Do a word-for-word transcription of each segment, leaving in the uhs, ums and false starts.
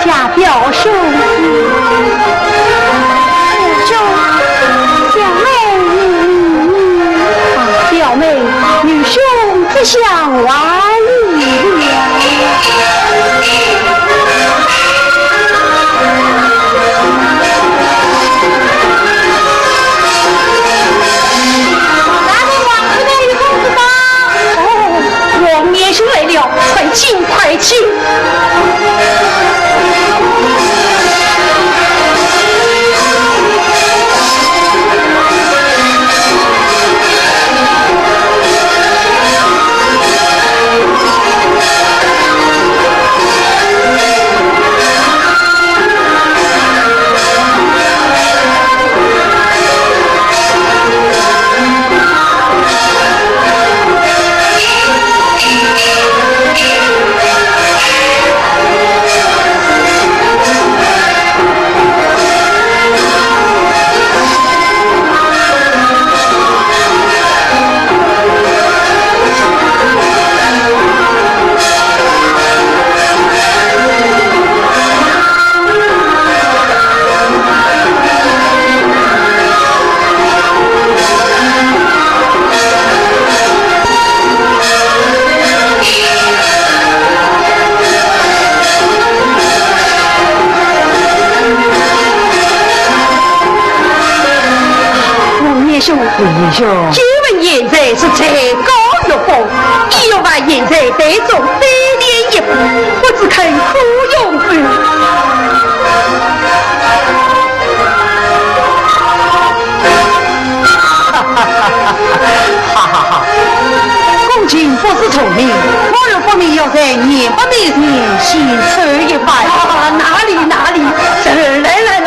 呀，表兄，表兄，表妹，啊，表妹，愚兄只想玩一玩。那个王太太与公子到。哦，王年兄来了，快请，快请。 王年兄，王年兄，久闻贤才是才高学博，意欲拜贤才台中对练一番，不知肯可容否？ 哈哈哈！恭敬不如从命，我若不明，要在严伯面前献丑一番。啊，哪里哪里，来来来来。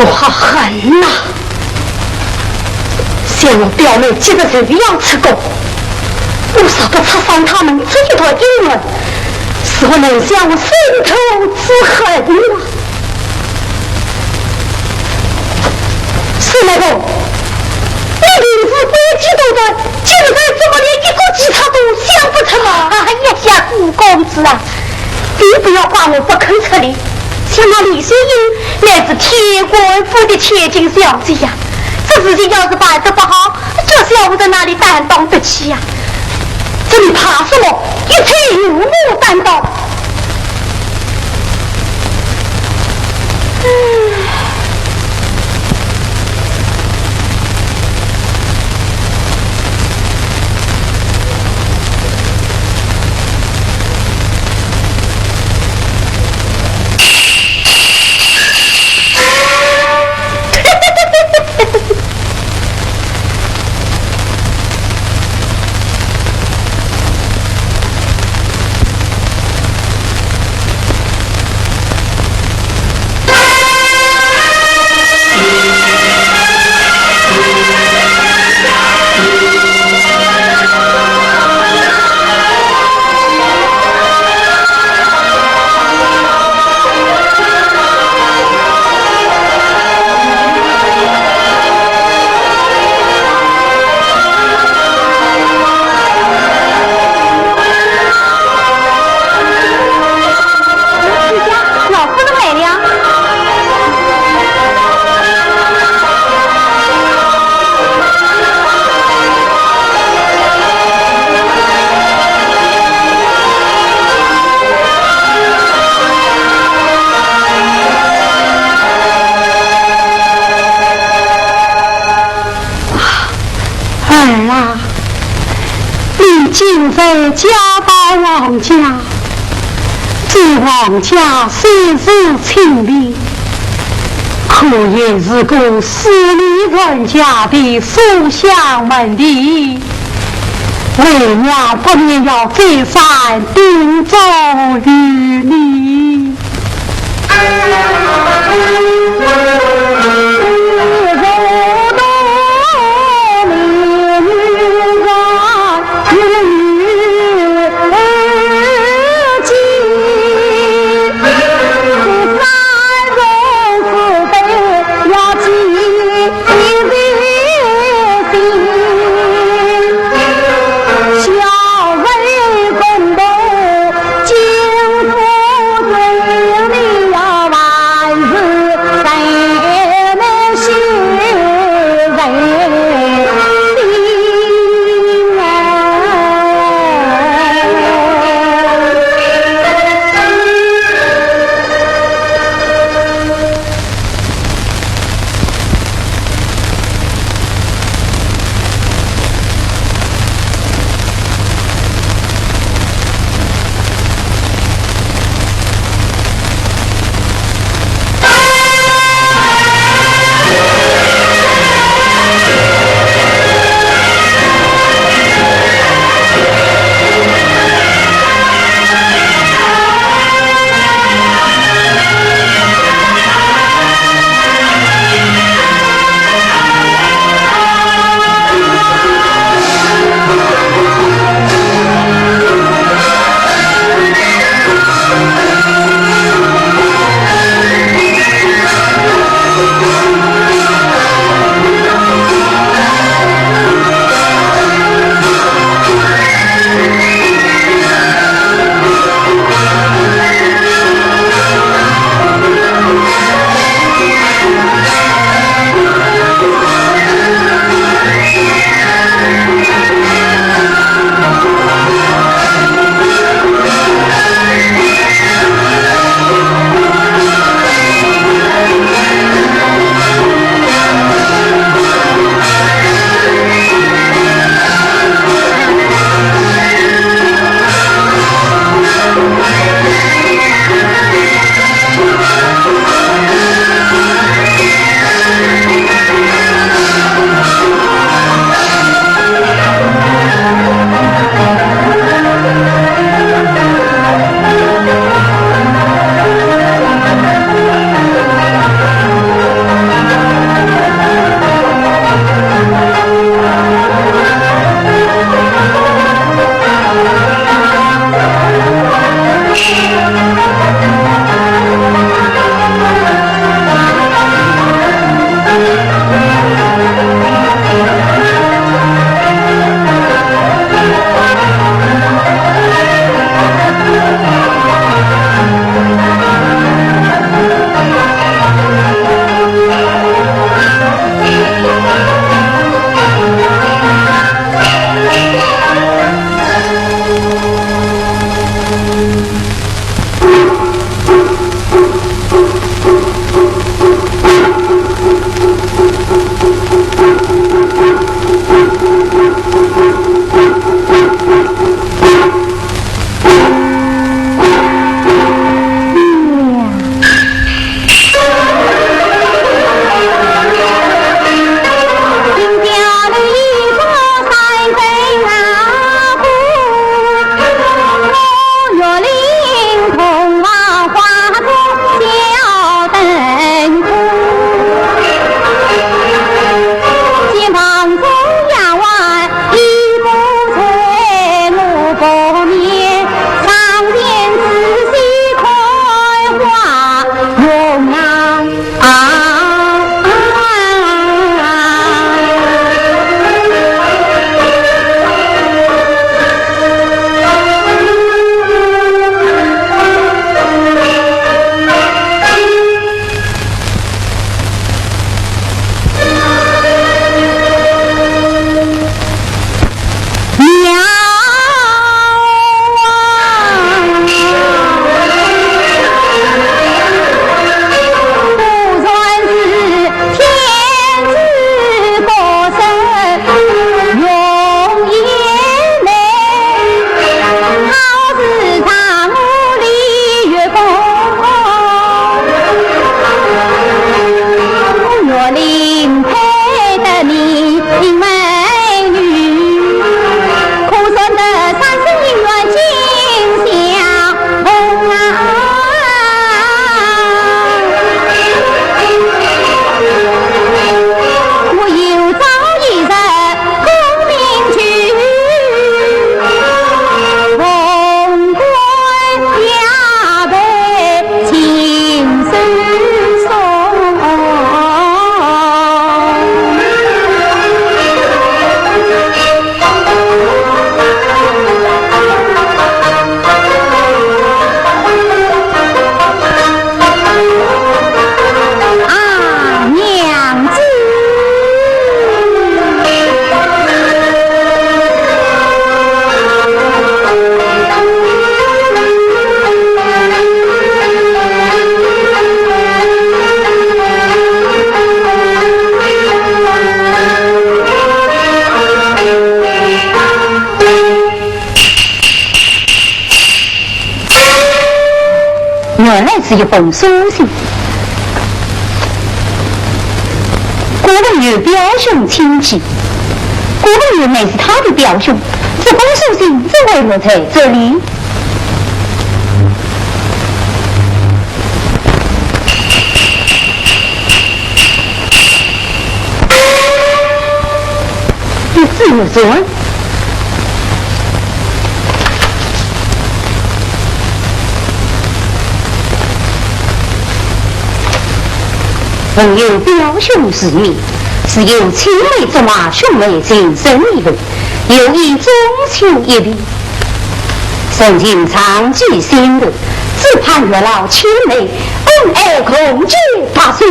我好恨呐！想我表妹急得就要出宫，我若不拆散他们这一段姻缘，如何能消我心头之恨呐？沈大哥，你平时不要激动的，今日怎么连一个计策都想不出吗？哎呀呀，顾公子啊， 你不要怪我不肯出力，想那李秀英乃是天官府的千金小姐呀，这事情要是办得不好，叫小姐在哪里担当得起呀？这你怕什么？一切由我担当。老夫人来了。 儿啊，你今日嫁到王家，这王家虽是清贫，可也是个势利人家的书香门第，为娘不免要再三叮嘱于你。是一封书信。顾文友表兄请起，顾文友乃是他的表兄，这封书信怎会落在这里？你自己说。 朋友表兄之命，是由青梅竹马兄妹情深意厚，有意中秋一别，深情长期心头，只盼月老牵媒，恩爱共结白首。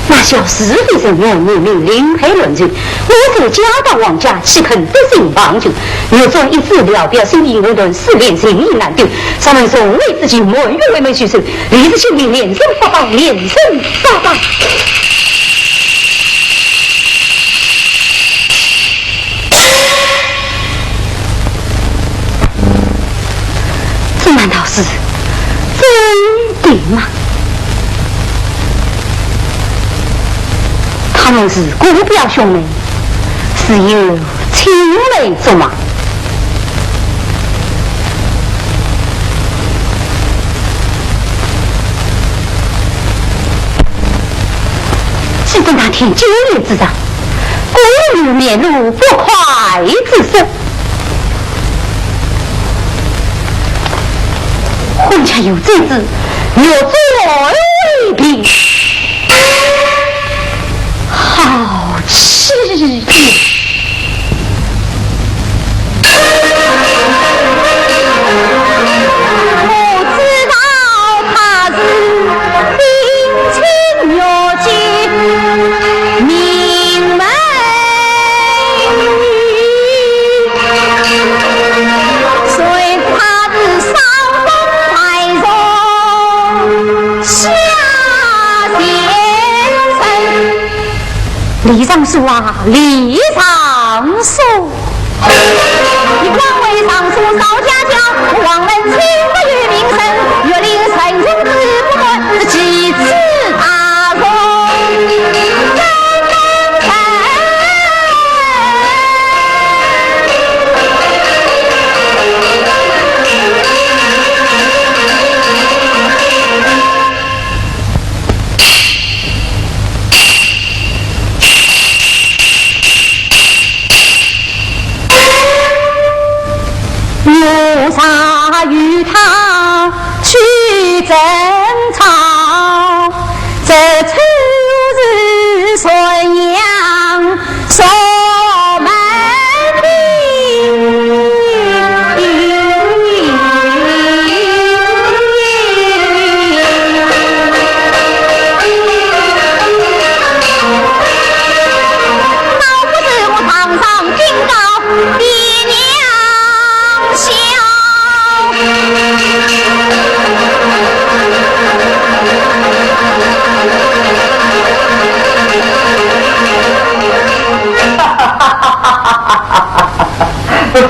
那小是非人员，明明另配乱臣，我在家大王家岂肯得心旁阙？若做一子聊表心意，我断丝连情意难断。上面从未之情，满月为媒举首，李子清明连声八拜，连声八拜。 这难道是真的吗？他们是姑表兄妹，是有青梅竹马。记得那天九月之上， 顾文友面露不快之色。婚嫁有这子，若做未必，好气呀！ 我知道他是定亲越亲名门，谁知他是伤风败俗下贱人。李尚书啊，李尚书！ 你枉为尚书少家教，望闻清德与名声，越令圣人之不断，是奇耻大辱，怎能忍？ 我常与他去争吵，这处是咸阳所门庭。倒不如我堂上禀告 爹娘笑。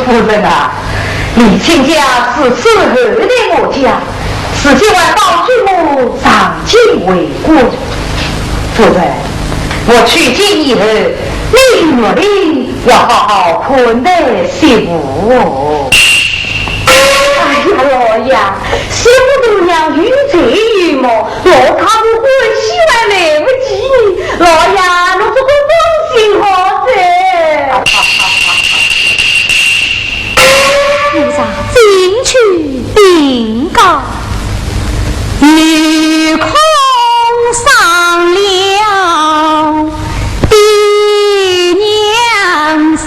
夫人啊，李卿家是伺候在我家，自己还保举我上京为官。夫人，我去京以后，你与玉林 要好好看待媳妇哦。哎呀，老爷，媳妇大娘有才有貌，老太婆欢喜还来不及。老爷，侬只管放心好哉。奴才进去禀告。 有空商量爹娘心。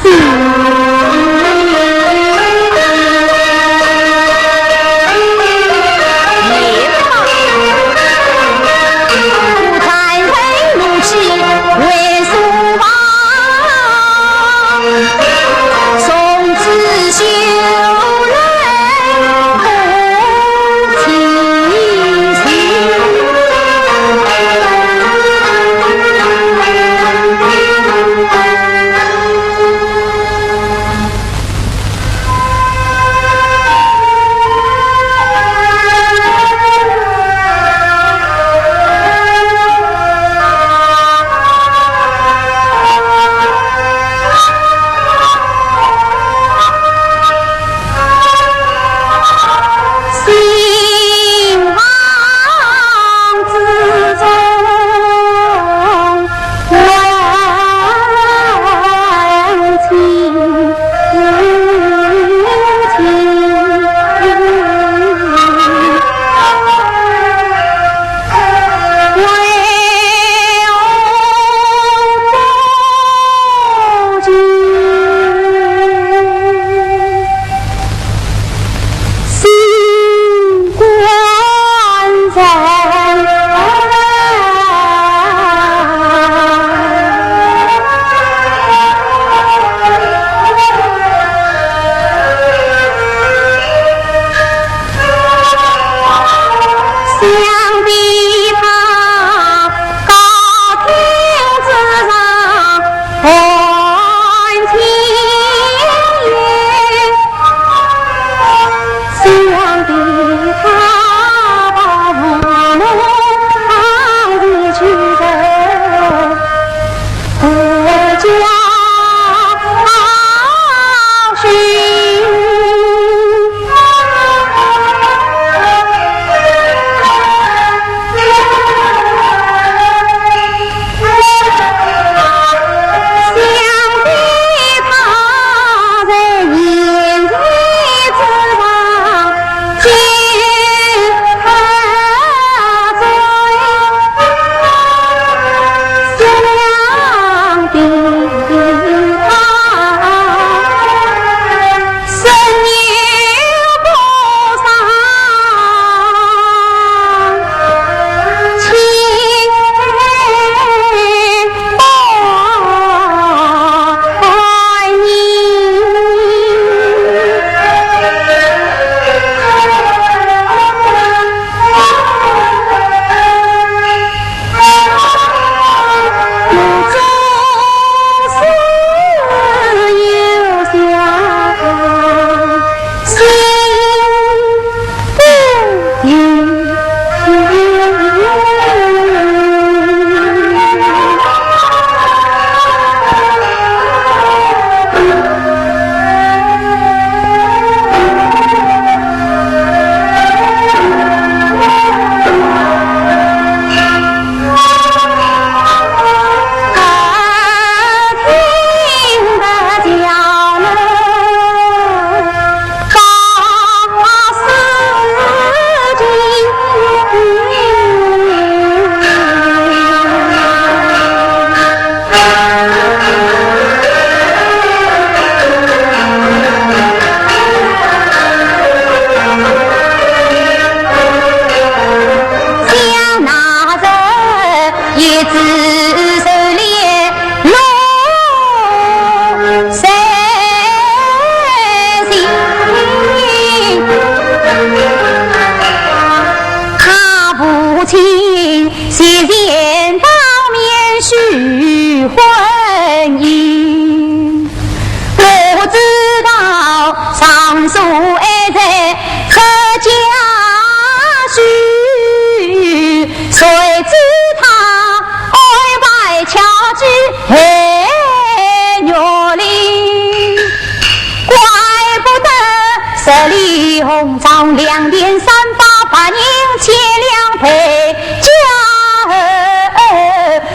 十里红妆两点三，八百人千两倍价。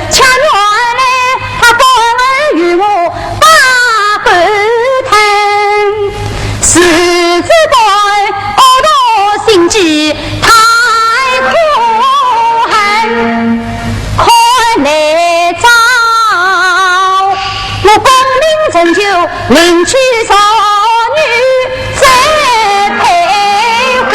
恰原来他公儿与我把狗吞，是这般恶毒心计太可恨。 看来早，我功名成就，另娶少女再配婚。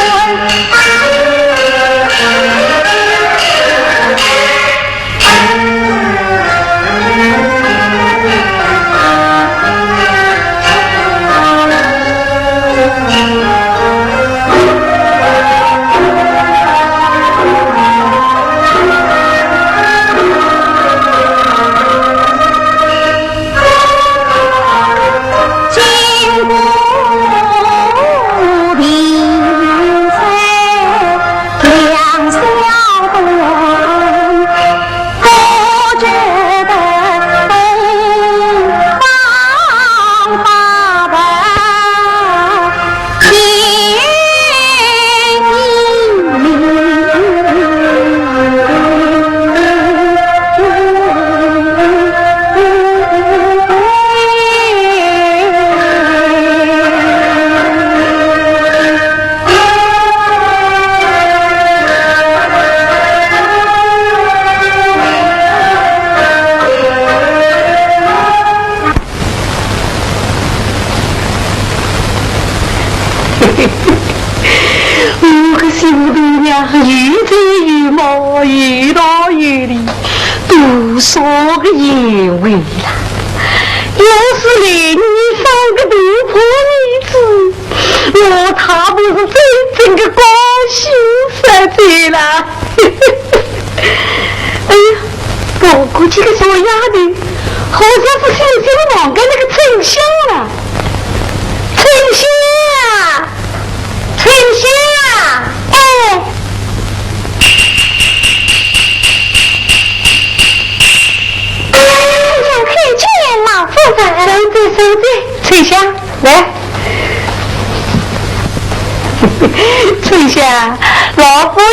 我个小头呀，有才有貌，有道有理，多少个贤惠啦！要是来年生个大胖儿子，我他不是真正个高兴煞哉啦！哎呀，不过这个小丫头，好像是心心忘记那个春香了。春香啊，春香啊，哎。春香叩见老夫人。小姐，小姐，春香，来。 春香，老夫人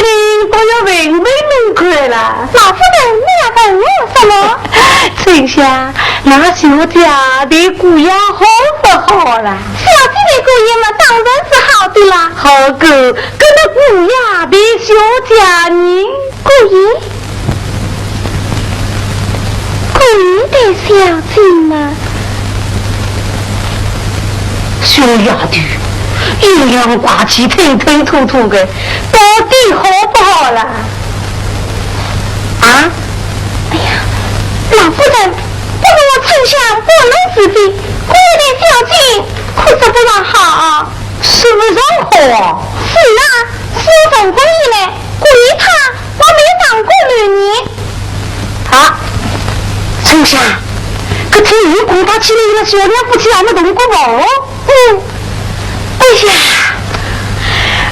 倒要问问侬看啦。老夫人，你要问我什么？春香，那小姐的姑爷好不好啦？小姐的姑爷嘛，当然是好的啦。好个，搿么姑爷的小姐呢？姑爷？ 姑爷的小姐嘛。小丫头，阴阳怪气，吞吞吐吐的，到底好不好啦？啊？哎呀，老夫人，不过我春香不能自卑，姑爷的小姐可说不上好。 说不上好啊？是啊，自从成婚以来，姑爷他我没上过男人。啊，春香，搿天有公道起来了，小两夫妻还没动过哦。嗯。哎呀，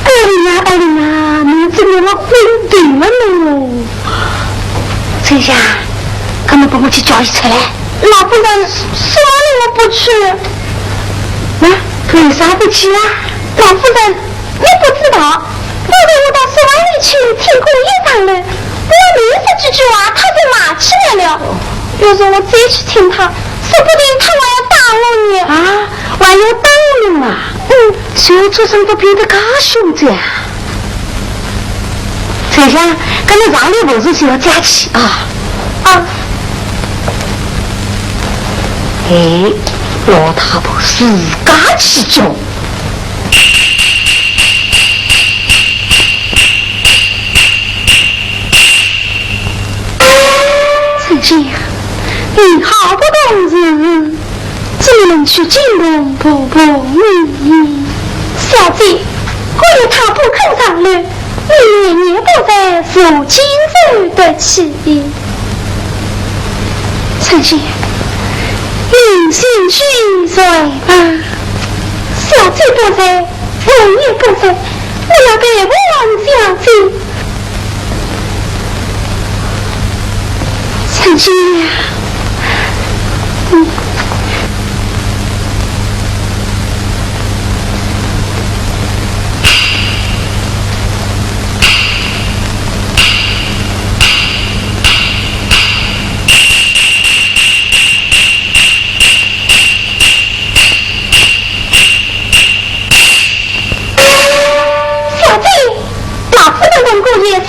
二林啊，二林啊，你这个人昏头了呢。春香，搿么帮我去叫伊出来。老夫人，书房里我不去。啊，为啥不去啊？老夫人， 你不知道，刚才我到书房里去听姑爷商量，我没说几句话，他就骂起来了。要是我再去听他，说不定他还要打我呢。啊，还要打侬啊？嗯。小畜生都变得介凶哉啊！春香，搿侬上来服侍小姐去啊。啊。哎，老太婆自家去叫。 春香，你好不懂事，怎么能去惊动婆婆呢？小姐，姑爷他不肯上来，你念念不在，如今受得起。 春香，你先去睡吧。小姐不在，我也不在，我要陪伴小姐。春香呀，嗯。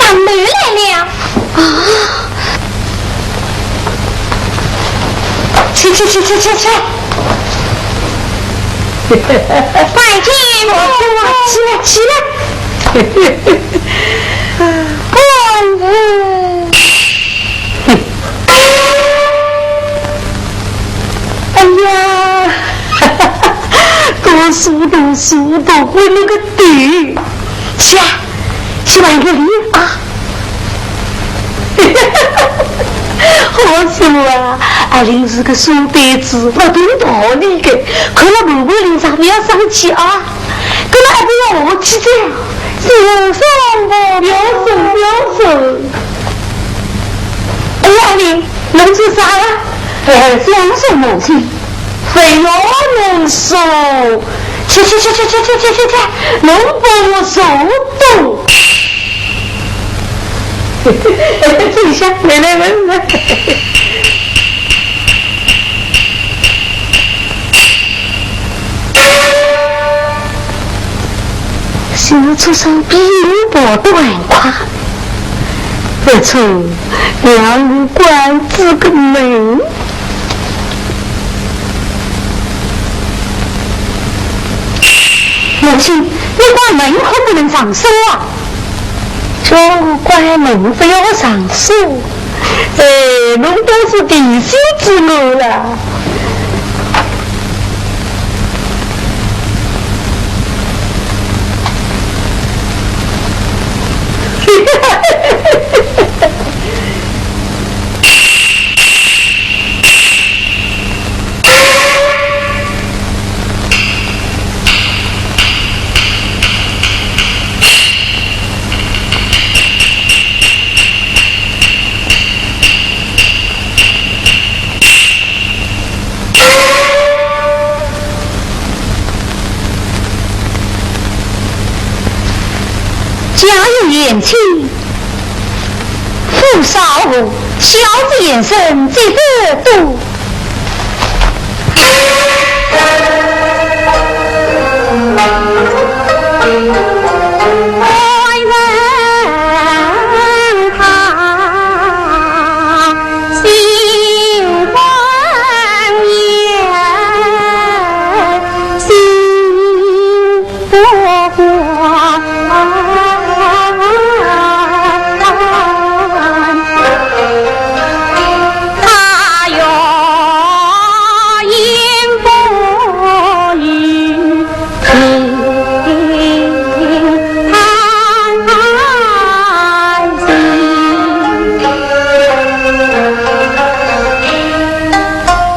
打雷来了。啊！去去去去去去！快点，起来起来！公子。哎呀，读书读书读昏了个头。去啊，去买个梨啊！好说啊，阿林是个书呆子，不懂道理的。看了婆婆脸上，不要生气啊。跟了阿婆要我去这样，是我说我不要说，不要说。哎呀，阿林，侬做啥了？哎，这样说母亲，非要侬说，去去去去去去去去去，侬帮我说懂。哎，坐下，来来来来。 小畜生比我跑得还快，不错，让我关仔个门。母亲，你关门可不能上锁啊。叫我关门不要上锁， 哎，侬都是提醒仔我了。家有远亲，父少无，孝子贤孙积德多。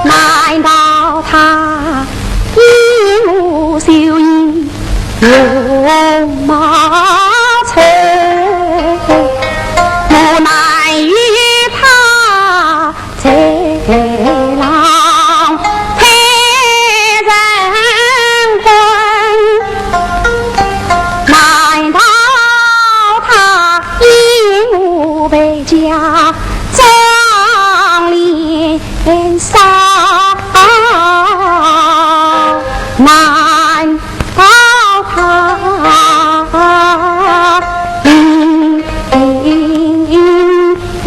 难道他 一无秀英容貌丑，我难与他再郎配人婚。难道他一无败家，妆奁 年少，难道他命中人？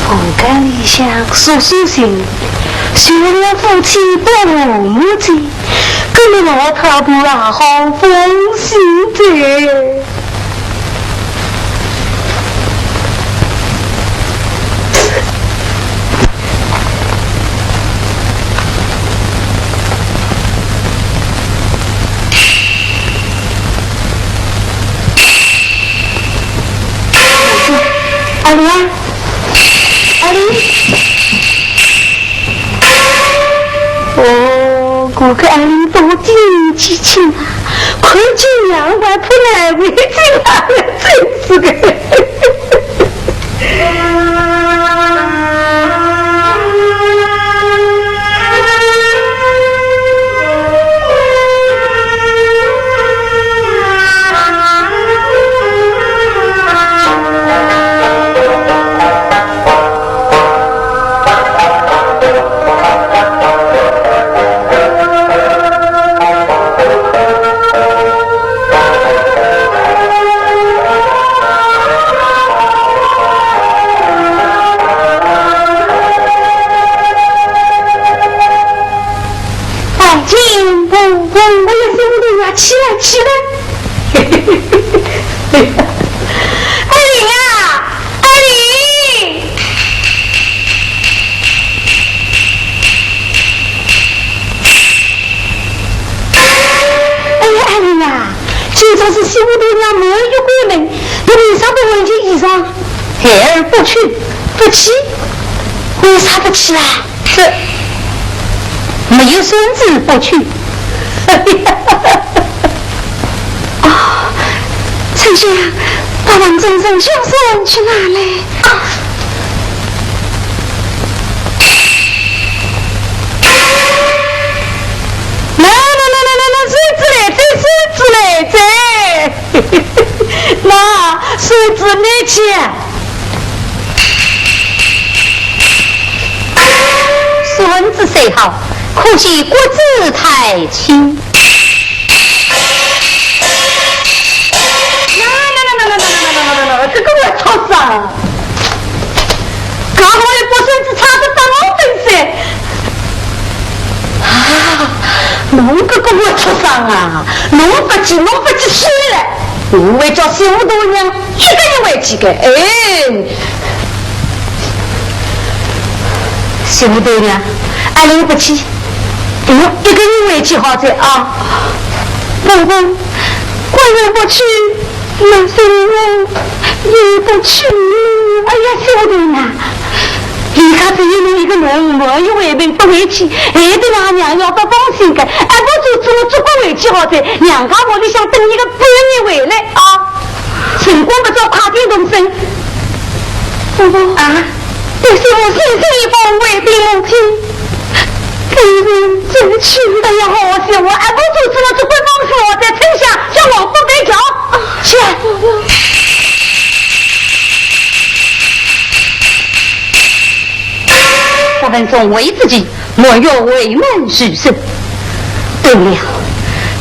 房间里向数数星，数了夫妻不和睦哉，搿么老太婆也好放心哉。 阿林啊，阿林。哦，搿个阿林到底年纪轻啊，看见娘还怕难为情啊，真是个。 哎呀，小丫头啊，起来，起来。哎呀，哎呀。 哎呀，阿林啊，今朝是媳妇大娘满月过门，你为啥不换件衣裳？孩儿不去。不去？为啥不去啊？这，没有孙子不去。哦，春香，把王真真、小孙去拿来。啊。 喏，喏，喏，孙子来哉，孙子来哉。喏，孙子来哉。孙子虽好，可惜骨子太轻。 这个我畜生，刚刚还把孙子差点打我粉身。啊，侬搿个我畜生啊，侬勿去，侬勿去死了，我会叫媳妇大娘一个人回去的。哎， 媳妇大娘，阿林不去，我一个人回去好哉啊。公公，官人不去，那小人也不去。哎呀，媳妇大娘，里家只有侬一个人，我也回不回去，害得俺娘要不放心的，还不如做做个回去好哉，娘家屋里向等一个半日回来啊。 辰光不早，快点动身。婆婆啊，你说我先生一方回禀母亲，夫人这去。哎呀，好笑，我还不如做做官方说，在丞相叫我不备脚。啊，是啊，婆婆。十分钟为之计， 满月回门是身。对了，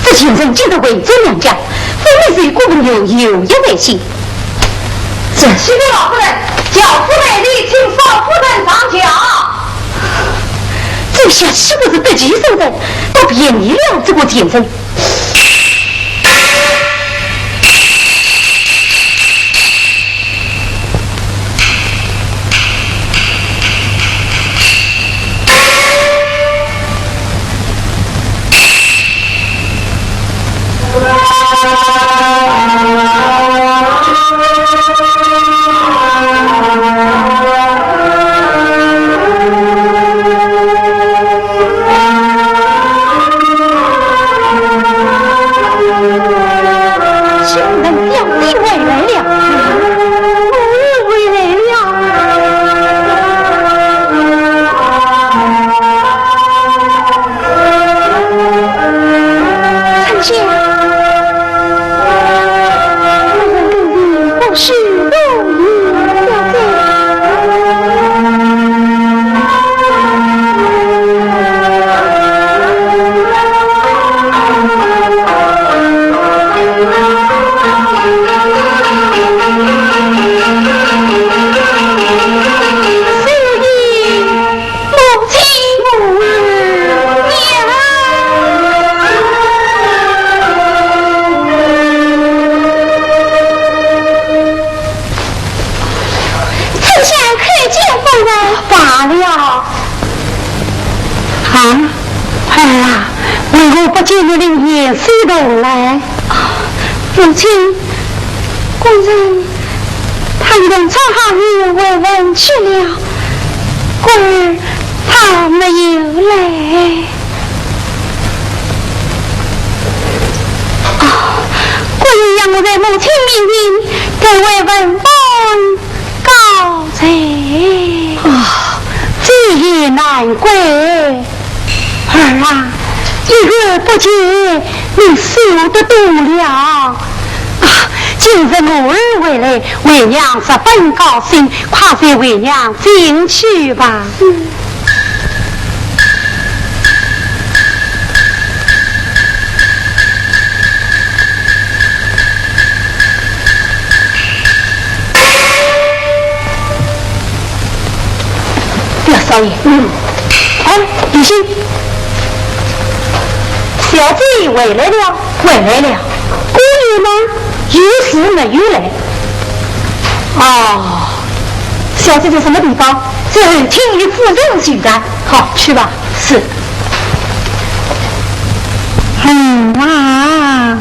这前程今日回转娘家，分明是一个朋友有一危险。这些个老夫人，轿夫来了，请少夫人上轿。这下岂不是得其所在，倒便宜了这个前程。 哎，啊，儿啊，为何不见你领贤婿同来？啊，母亲，官人他已经穿好衣服回文去了，故而他没有来。哦，官人让我在母亲面前代为文官 告罪。啊，这也难怪。儿啊，一日不见，你瘦得多了。啊，今日我儿回来，为娘十分高兴，快随为娘进去吧。嗯。 表少爷。嗯。哎，李兴，小姐回来了。回来了。姑爷呢？有事没有来？哦，小姐在什么地方？在后厅与夫人叙谈。好，去吧。是。嗯啊。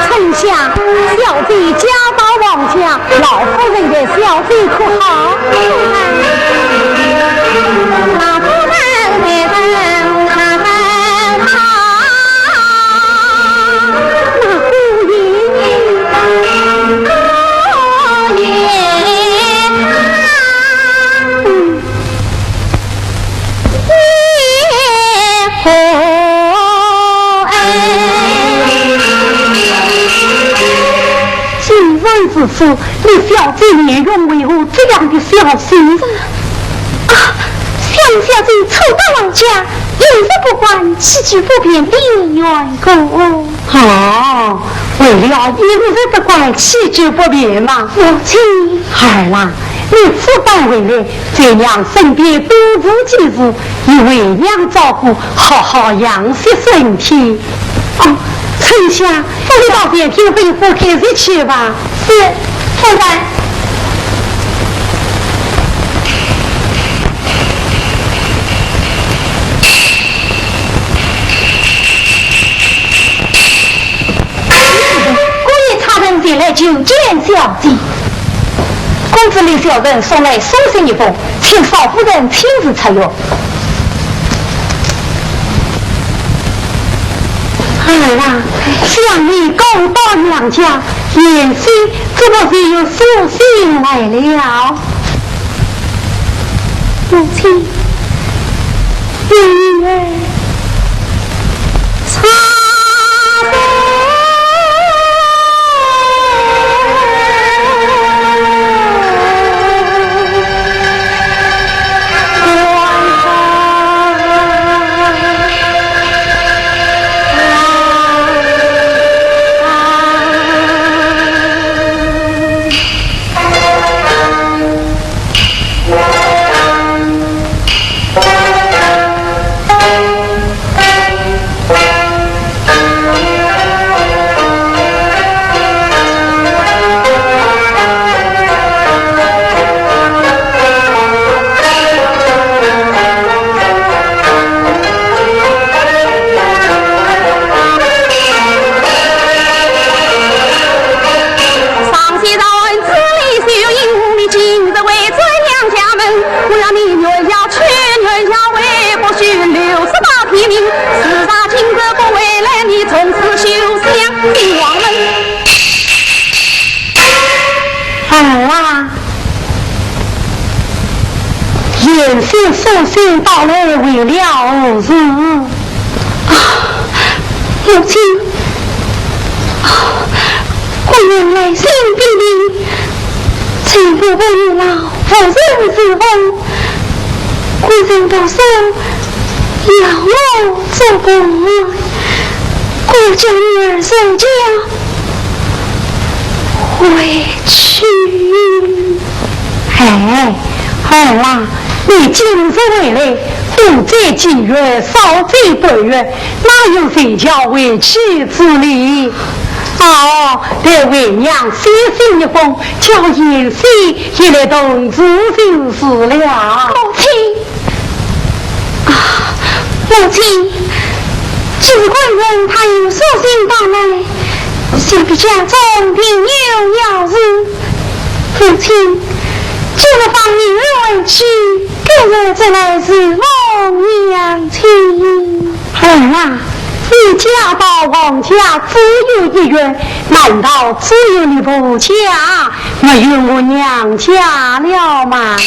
春香，小姐家道望家，老夫人待小姐可好？老夫人待人好。那姑爷，姑爷。 今晚之事，你小姐面容为何这样的小心？啊，想小姐初到老家，饮食不惯，起居不便，连连苦。 哦，为了饮食不惯，起居不便嘛。母亲。儿啊，你此番回来，在娘身边多住几日，由为娘照顾，好好养息身体。哦，春香，你到前厅吩咐开席去吧。是，夫人。 姑爷差人前来求见小姐。公子李小人送来书信一封，请少夫人亲自出阅。儿啊，想你刚到娘家，贤婿怎么会有书信来了？ 母亲，女儿。你到来为了何事？啊，母亲，啊，我原来心病的，丈夫不育老，无人侍奉，我丈夫说要我做婆，我叫女儿随家回去。哎，儿啊， 你今日回来，多走几远，少走半远，哪有随家回去之理？哦，待为娘写信一封，叫贤婿也来同住就是了。母亲，啊，母亲，既是官人，他又书信到来，想必家中定有要事。母亲，今日放女儿回去， 今日这来侍奉娘亲。儿啊，你家到王家只有一月，难道只有你婆家没有我娘家了吗？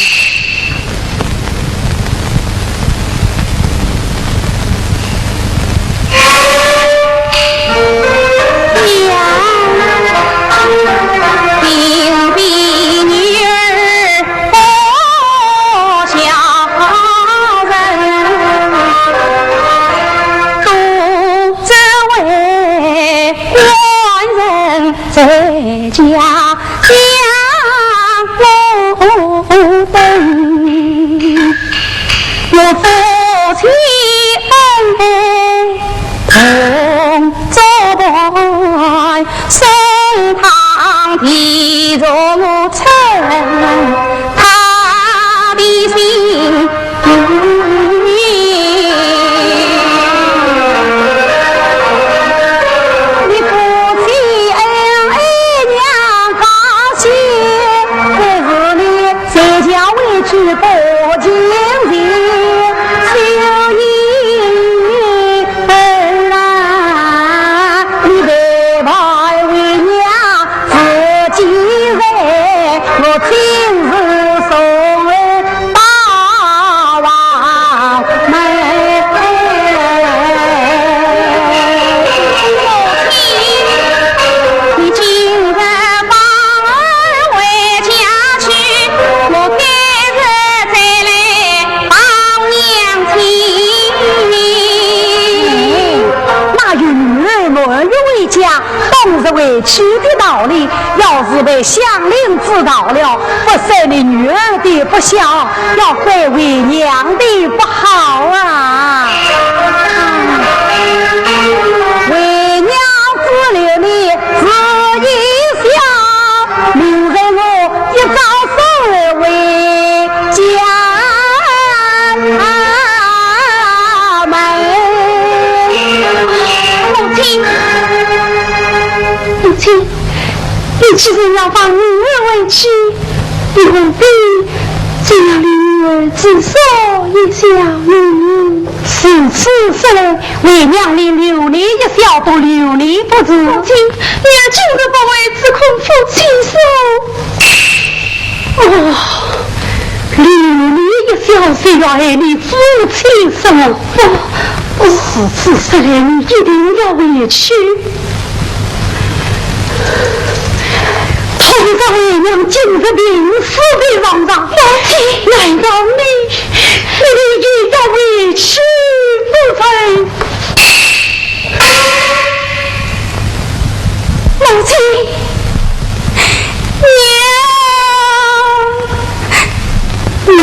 哪有女儿满月回家，当日回去的道理？要是被乡邻知道了，不说你女儿的不孝，要怪为娘的不好啊！为娘只留你 这一宵，明日我一早送回家门。母亲，母亲，你既然要放女儿回去，你何必再要你女儿之所以孝呢？如此说来， 为娘连留你一宵都留你不住。母亲，女儿今日不回，只恐父亲说。哦，留你一宵，是要害你父亲说。不，不。如此说来，你一定要回去。倘若为娘今日病死在床上，母亲，难道你，你也要回去不成？ 母亲，娘，娘。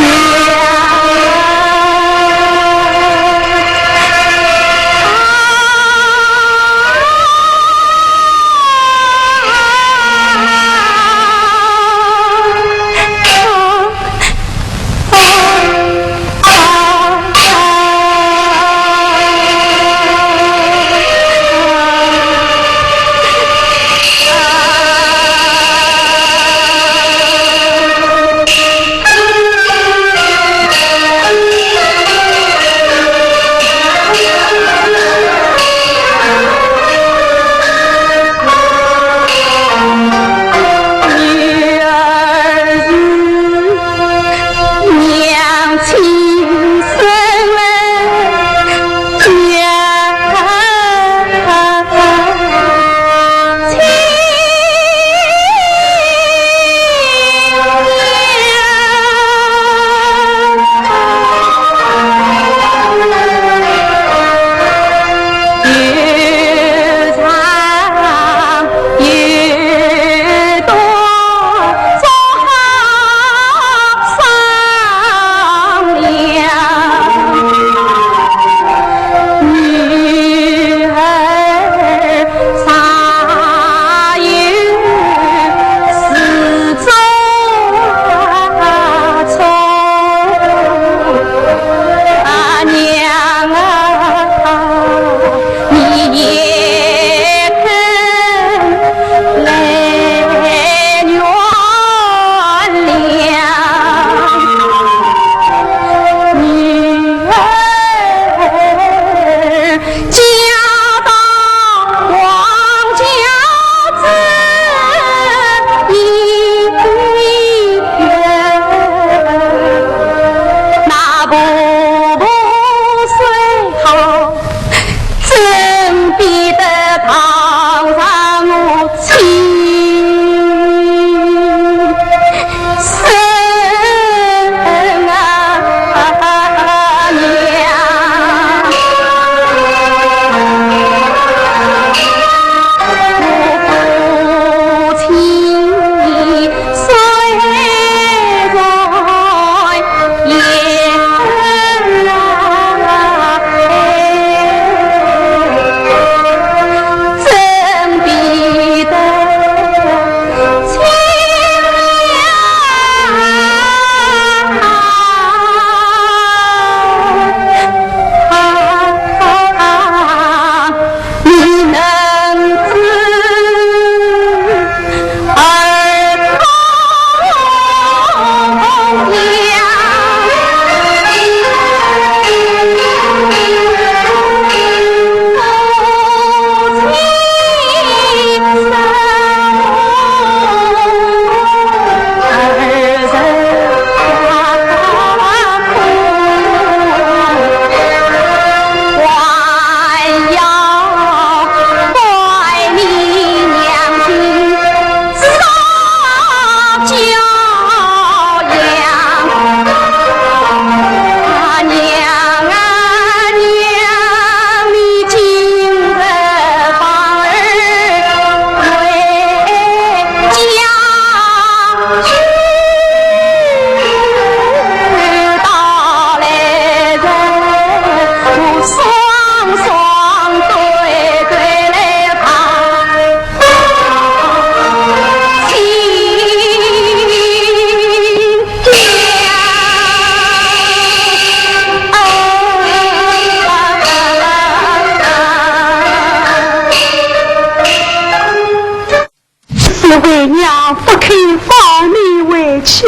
为娘不肯放你回去，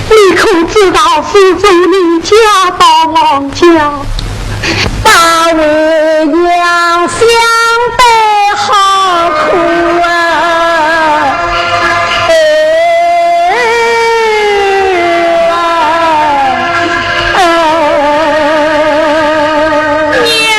你可知道自从你嫁到王家，把为娘想得好苦啊！哎呀，哎呀。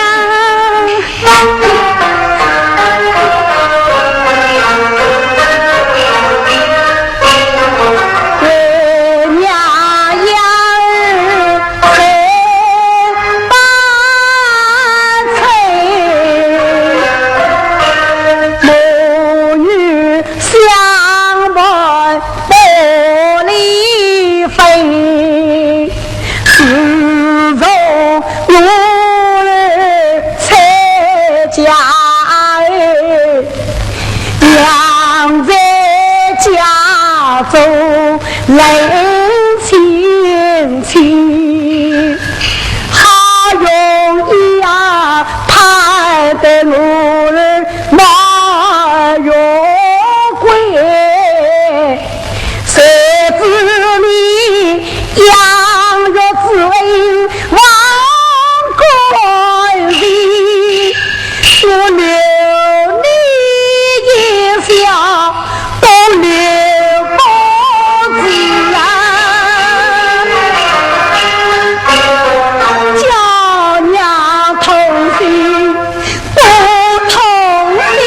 自从我儿出嫁，养在家中冷清清，好容易啊盼得我儿满月归。 谁知你养育之恩忘光时，我留你一笑都留不住啊！叫娘痛心 不同意。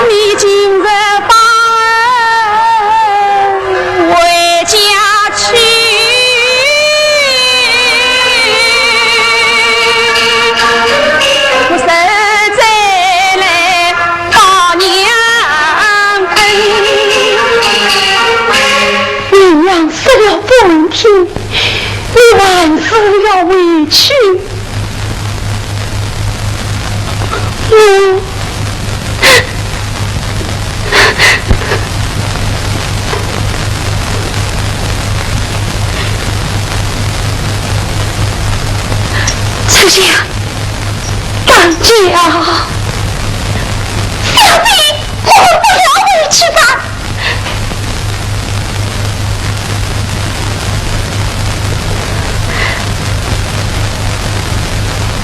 你今日把我回家去，我实在来 报娘恩。为娘说了半天，你还是要回去。嗯。秋香， 大姐啊，小姐，我们不要回去吧。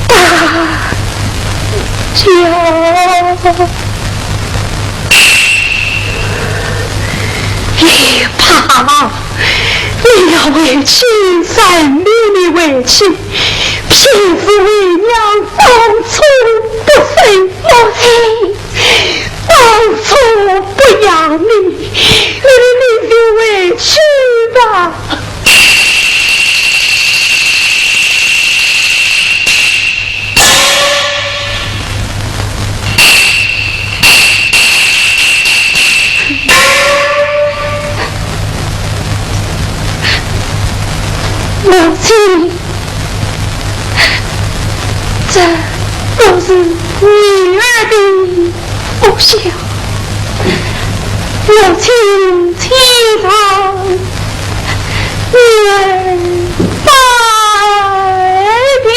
大姐啊，也罢了，你要回去，任凭你回去。 偏是为娘当初不生我，当初不养你，你，你就回去吧。 母亲，这都是女儿的不孝，母亲请上。 女儿拜别。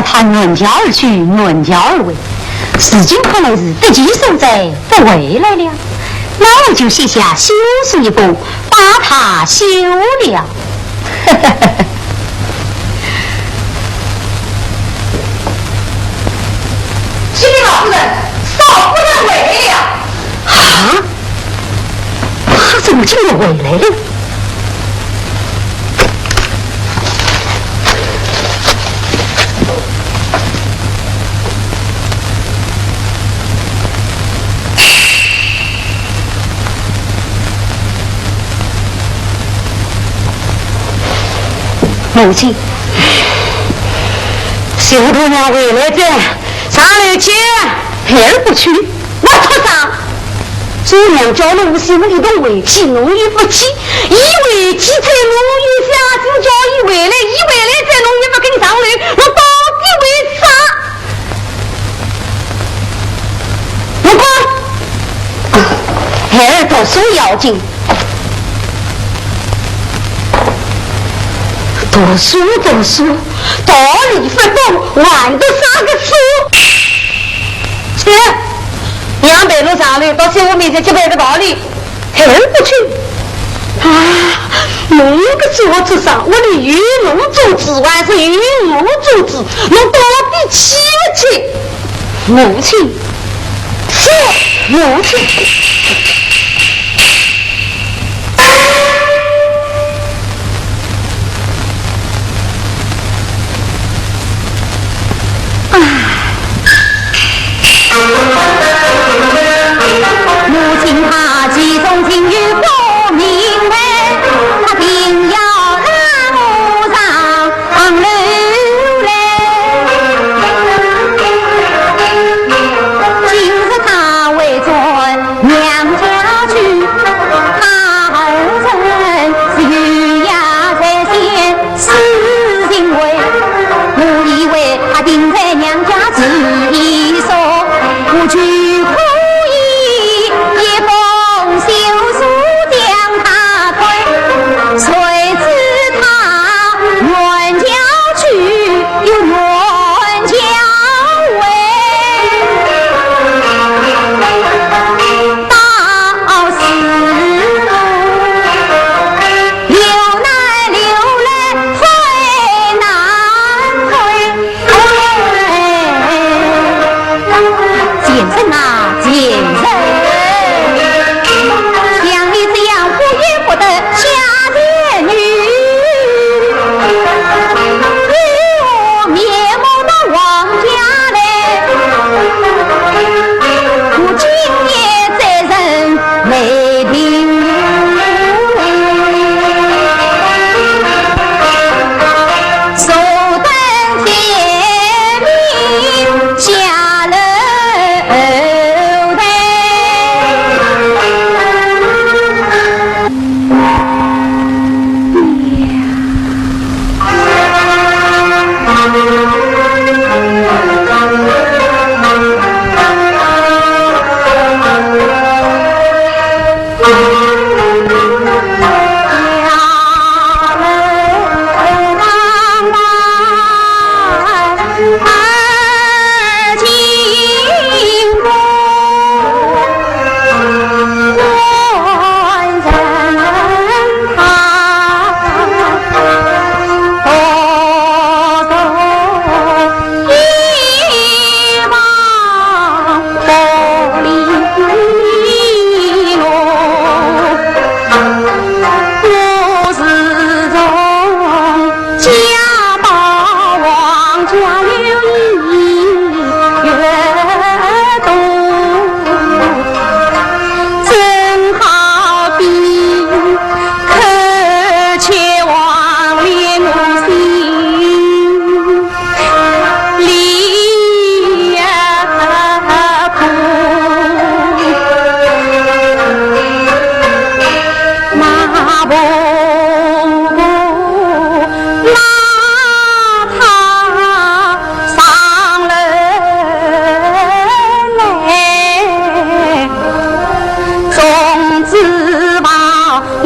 他原轿而去，原轿而回，如今看来是得其所在，不回来了。那我就写下休书一封，把他休了。启禀老夫人，少夫人回来了。啊？ 他怎么竟然回来了？母亲，小姑娘回来了，上来见。孩儿不去。 我托啥？做娘家奴，我心里头委屈，侬又不去，伊委屈在侬又想，今朝伊回来，伊回来在侬又不肯上来，侬到底为啥？侬讲，孩儿读书要紧。 读书读书，道理不懂，还读啥个书？去，让陪奴上来，到小姐面前去赔个道理，孩儿不去。啊，侬个做主上，屋里有侬做主，还是有我做主，侬到底去不去？ 母亲，是母亲。啊。母亲她其中情有不明白，她定要拉我上 上楼来。今日他回转娘家去，他二人是有约在先，是因为我以为他定在娘家住一宿，我就可以一封休书将他退。谁知他 原轿去又原轿回，到时留难留来退难退。哎，贱人啊，贱人，像你这样不依不得 下贱女，与我面目到王家来，我今夜再认没凭。坐等天明下楼台。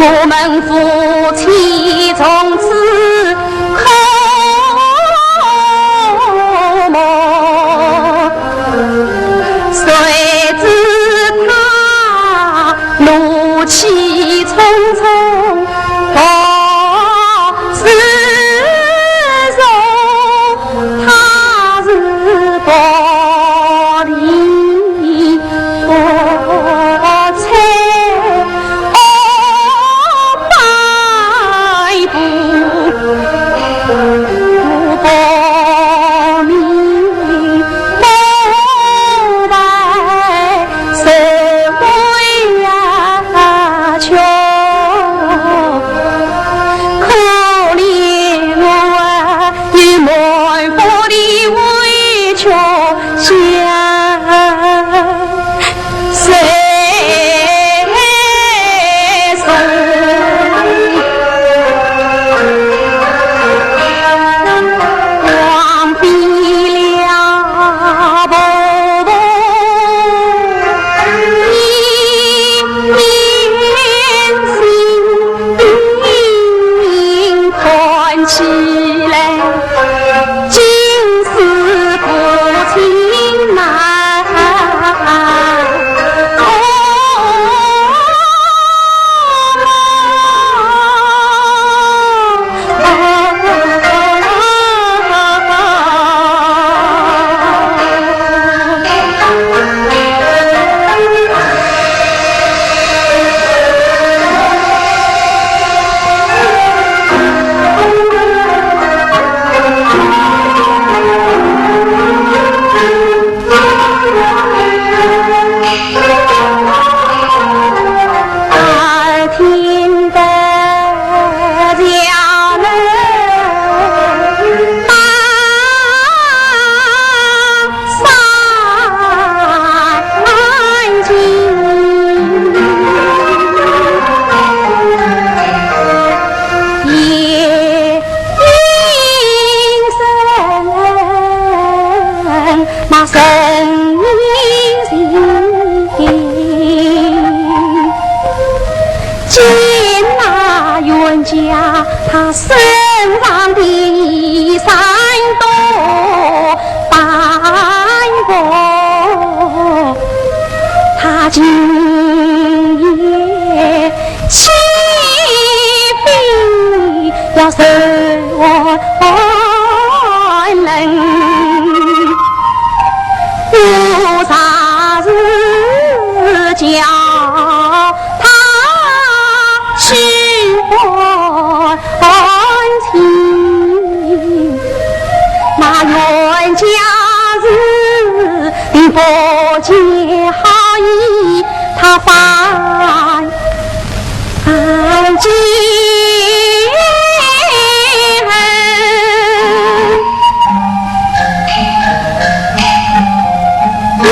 我们夫妻从此可家他身上的衣衫都斑驳，他今夜岂非要受寒冷？我若是叫 他去还情，那冤家是定不见好意，他反见恨。 要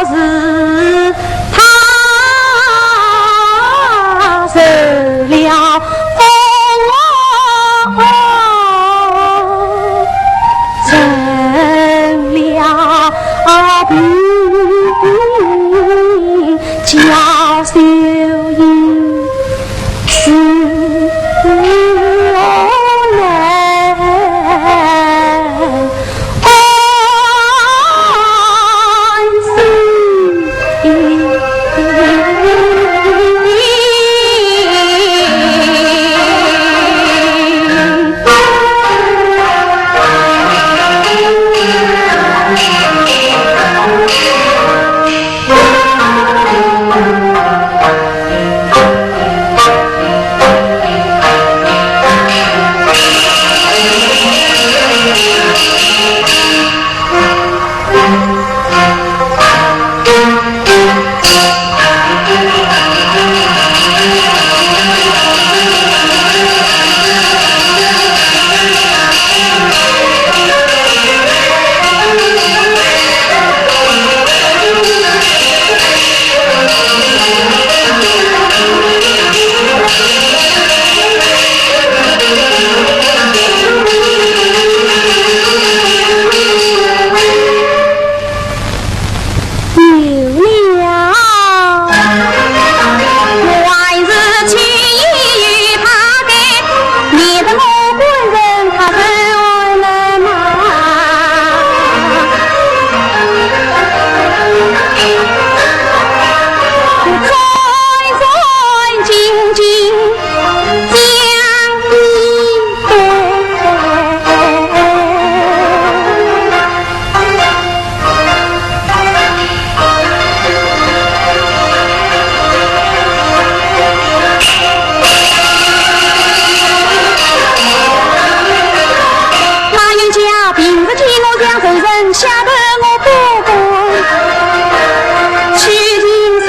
是他受了风，成了病，叫秀英 是我能安心。有了，我还是去与他谈，免得我官人他受寒冷啊。我战战兢兢 将一对。那冤家平日见我像仇人，晓得我不敢去近身。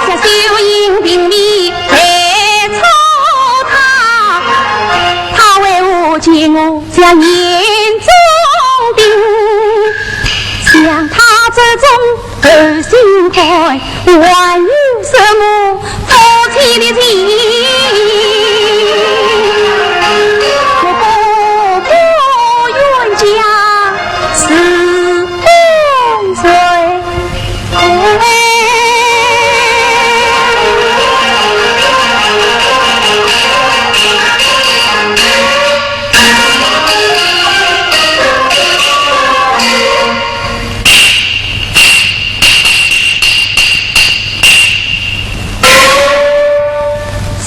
小秀英并未再睬他，他为何见我像眼中钉？想他这种厚心汉，还有什么夫妻的情？我不过冤家是风水。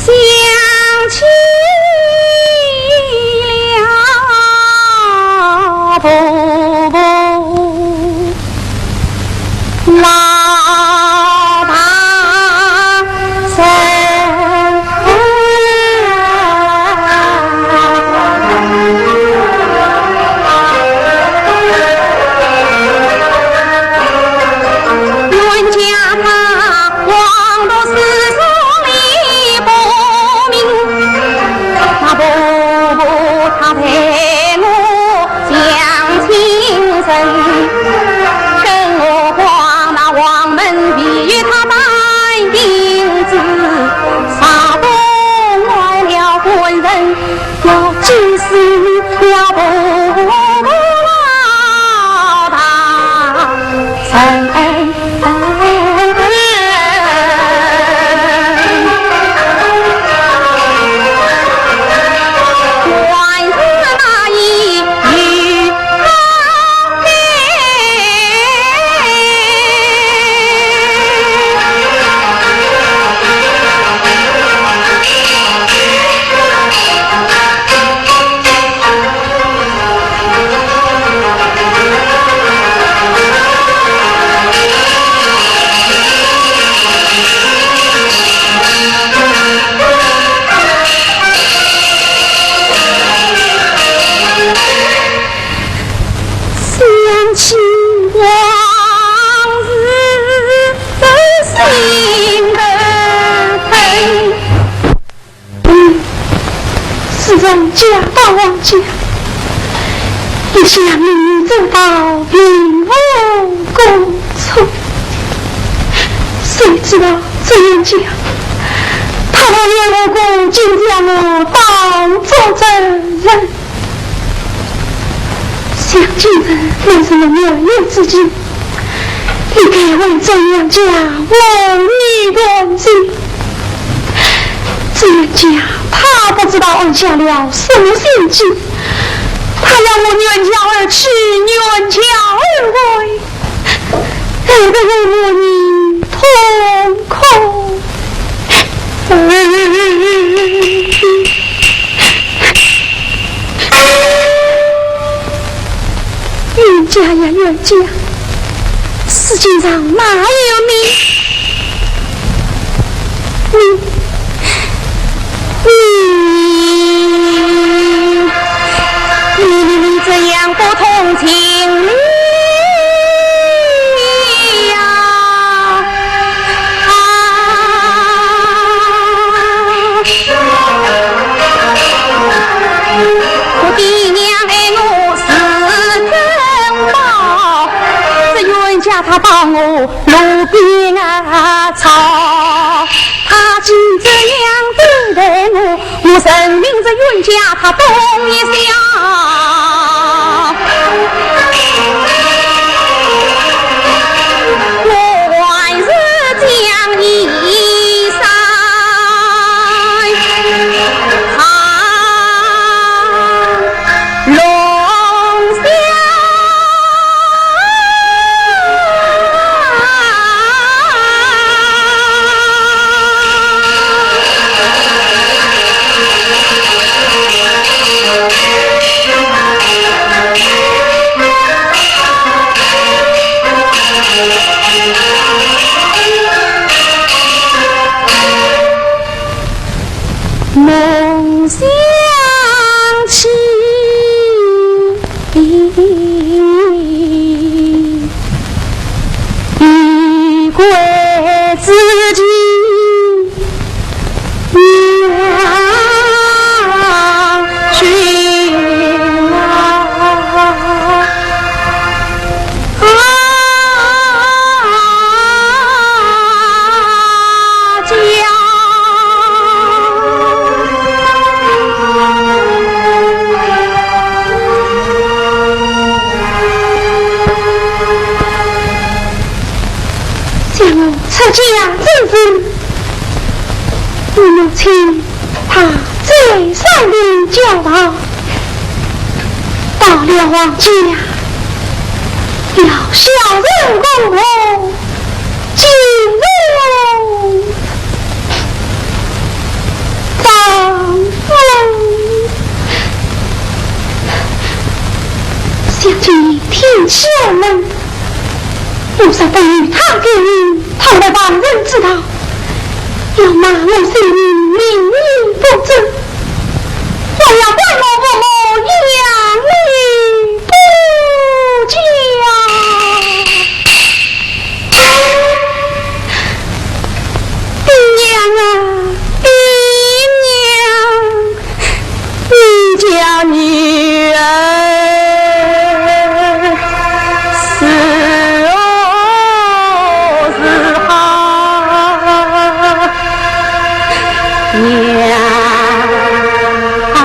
想起了婆婆老大人。 冤家他枉读诗书礼功名，那婆婆她待我像亲人，更何况那王门未与她拜定之，啥东坏了官人，要祭祀了婆婆老大人。家，一向明明正道，并无过错。谁知道这冤家，他无缘无故竟将我当作罪人。想今日乃是我月圆之际， 应该回转娘家，和你团聚。只冤家他不知道安下了什么心计，他要我远嫁而去，远嫁而回，害得我和你痛苦。 冤家呀，冤家，世界上哪有你？你，你，你，你，你怎样不通情理呀？ 啊！我爹娘爱我是珍宝，这冤家他当我路边啊草，他竟这样对待我，我认命这冤家他动一笑。 我还是将衣衫藏龙箱。 梦想起 一回之计，妙绝啊！ 想我出家之时，我母亲她再三的教导，到了王家，要孝顺公婆， 敬重丈夫。想今天天气冷，我若不与他改名，倘被旁人知道，要骂我是名言不正。 还要怪我父母养你不教。爹娘啊，爹娘，你家女儿是何是好？ 娘啊！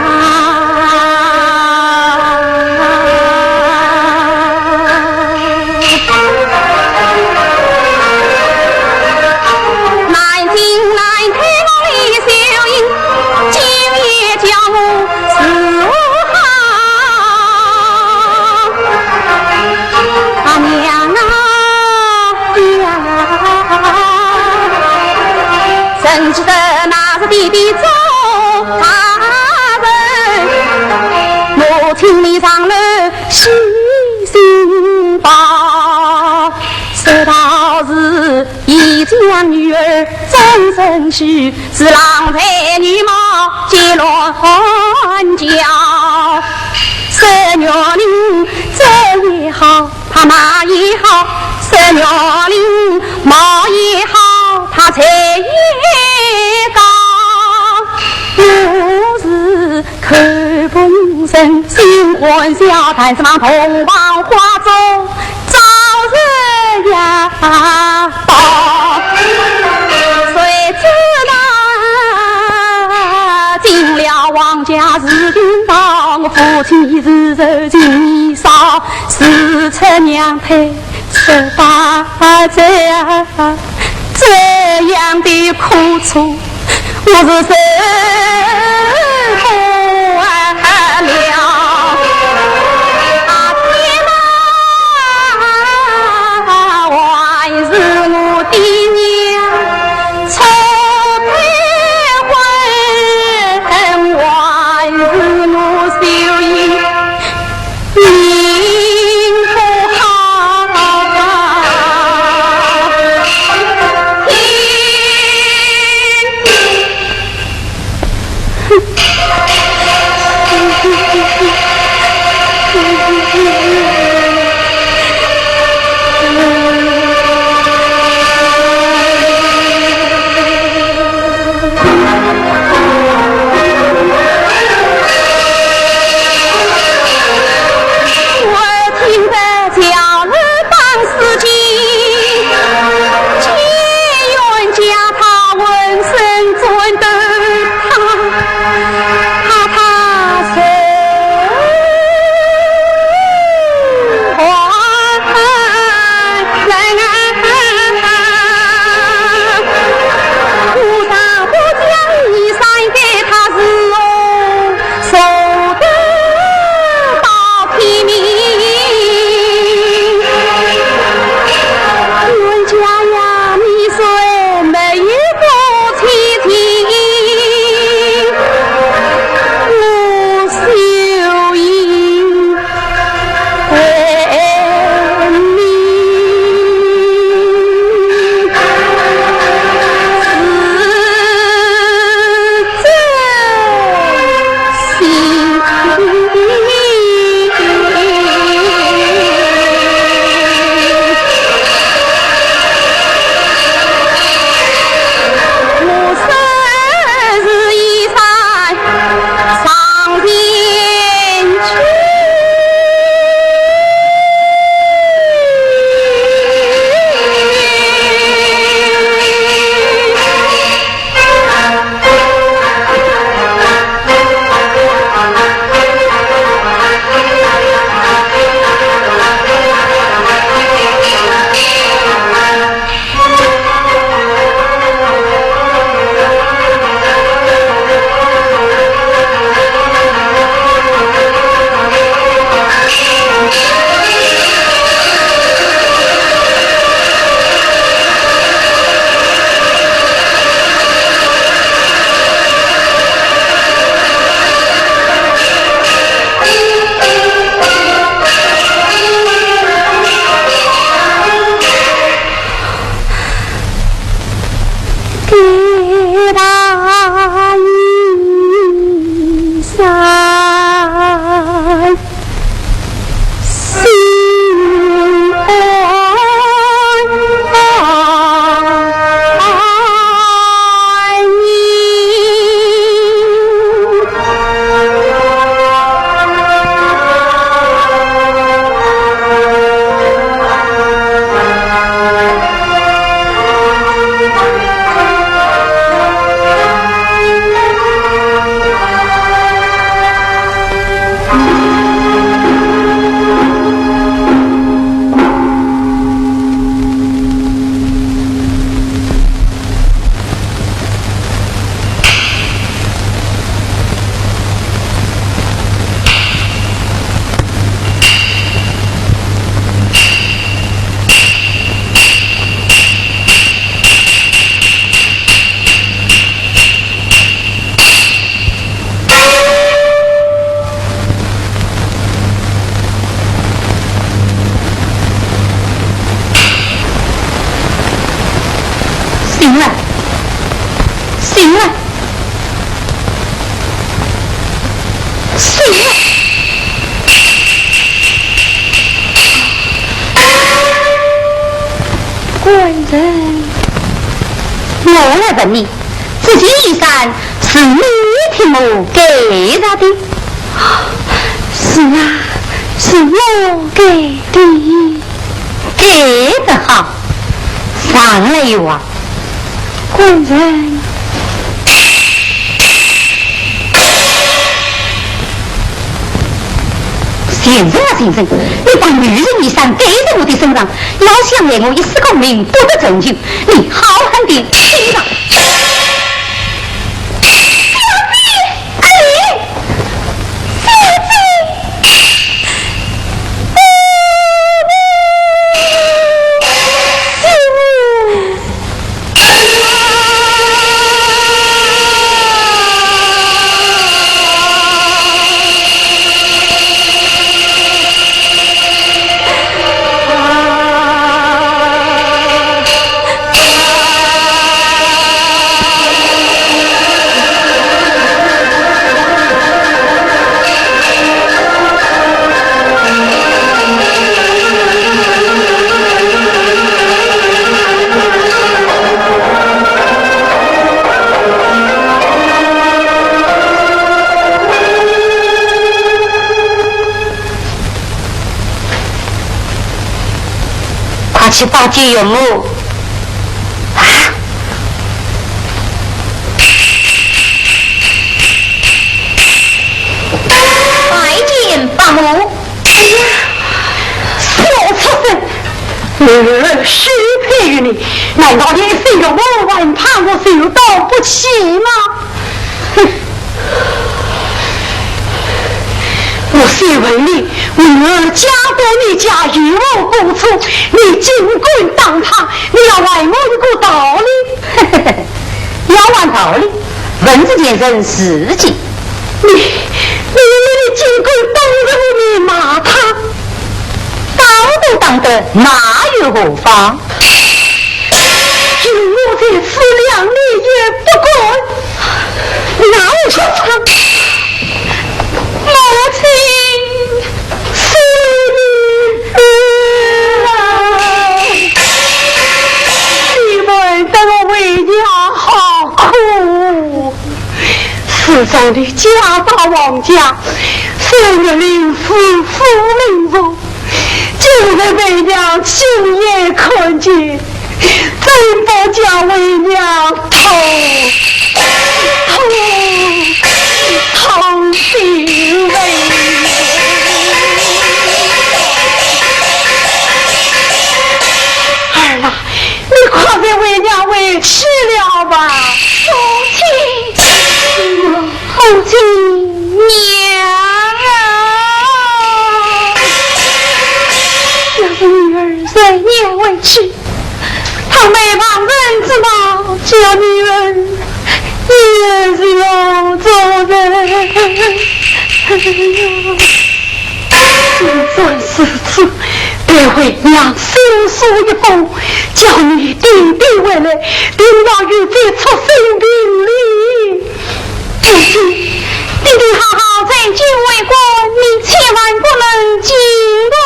南京南太郎李秀英，今夜叫我如何好？啊，娘啊！ 呀，怎知得那是爹爹做大人，母亲你上楼洗心吧。说道是已将女儿终身许，是郎才女貌皆乱叫。说玉林这也好， 怕那也好，说玉林貌也好，怕才也高。我是看不明说新欢笑谈是望洞房花烛照人呀。谁知道进了王家是贫道，我夫妻日日情谊少，自出娘胎十八载啊。 这样的苦楚，我是受不了。啊，天哪，还是我的娘，错配婚，还是我秀英 命不好啊。我听得叫人当思亲，情愿将他浑身转得他，他，他受还人啊。 醒了，醒了，醒了！官人，我来问你，这件衣衫是你替我盖上的？是啊，是我给的。给得好，上来哟啊。官人。先生啊，先生，你把女人衣裳盖在我的身上，要想害我一世功名不得成就，你好狠的心肠。小姐，哎，小姐，哎，小姐。 快去拜见岳母。啊！拜见伯母。哎呀，小畜生！女儿许配于你，难道你一声岳母还怕我受当不起吗？ 哼！我先问你，女儿嫁到你家有何过错？你竟敢打她，你要还我一个道理。要还道理，问这件人事情。你，你，你竟敢当着我面骂她？打都打得，骂又何妨？ 有我在此，谅你也不敢。那我就唱。母亲，是你啊，你们待我为娘好苦。自从你嫁到王家，受了凌辱，受凌辱， 今日为娘亲眼看见，真不叫为娘痛，痛，痛心嘞！儿啊，你快些为娘回去了吧。母亲，母亲。 娘啊！要是女儿随娘回去，倘被旁人知道，叫女儿也是要做人。既然如此，待为娘修书一封，叫你爹爹回来，定要与这畜生评理。 母亲，爹爹好好在京为官，你千万不能进宫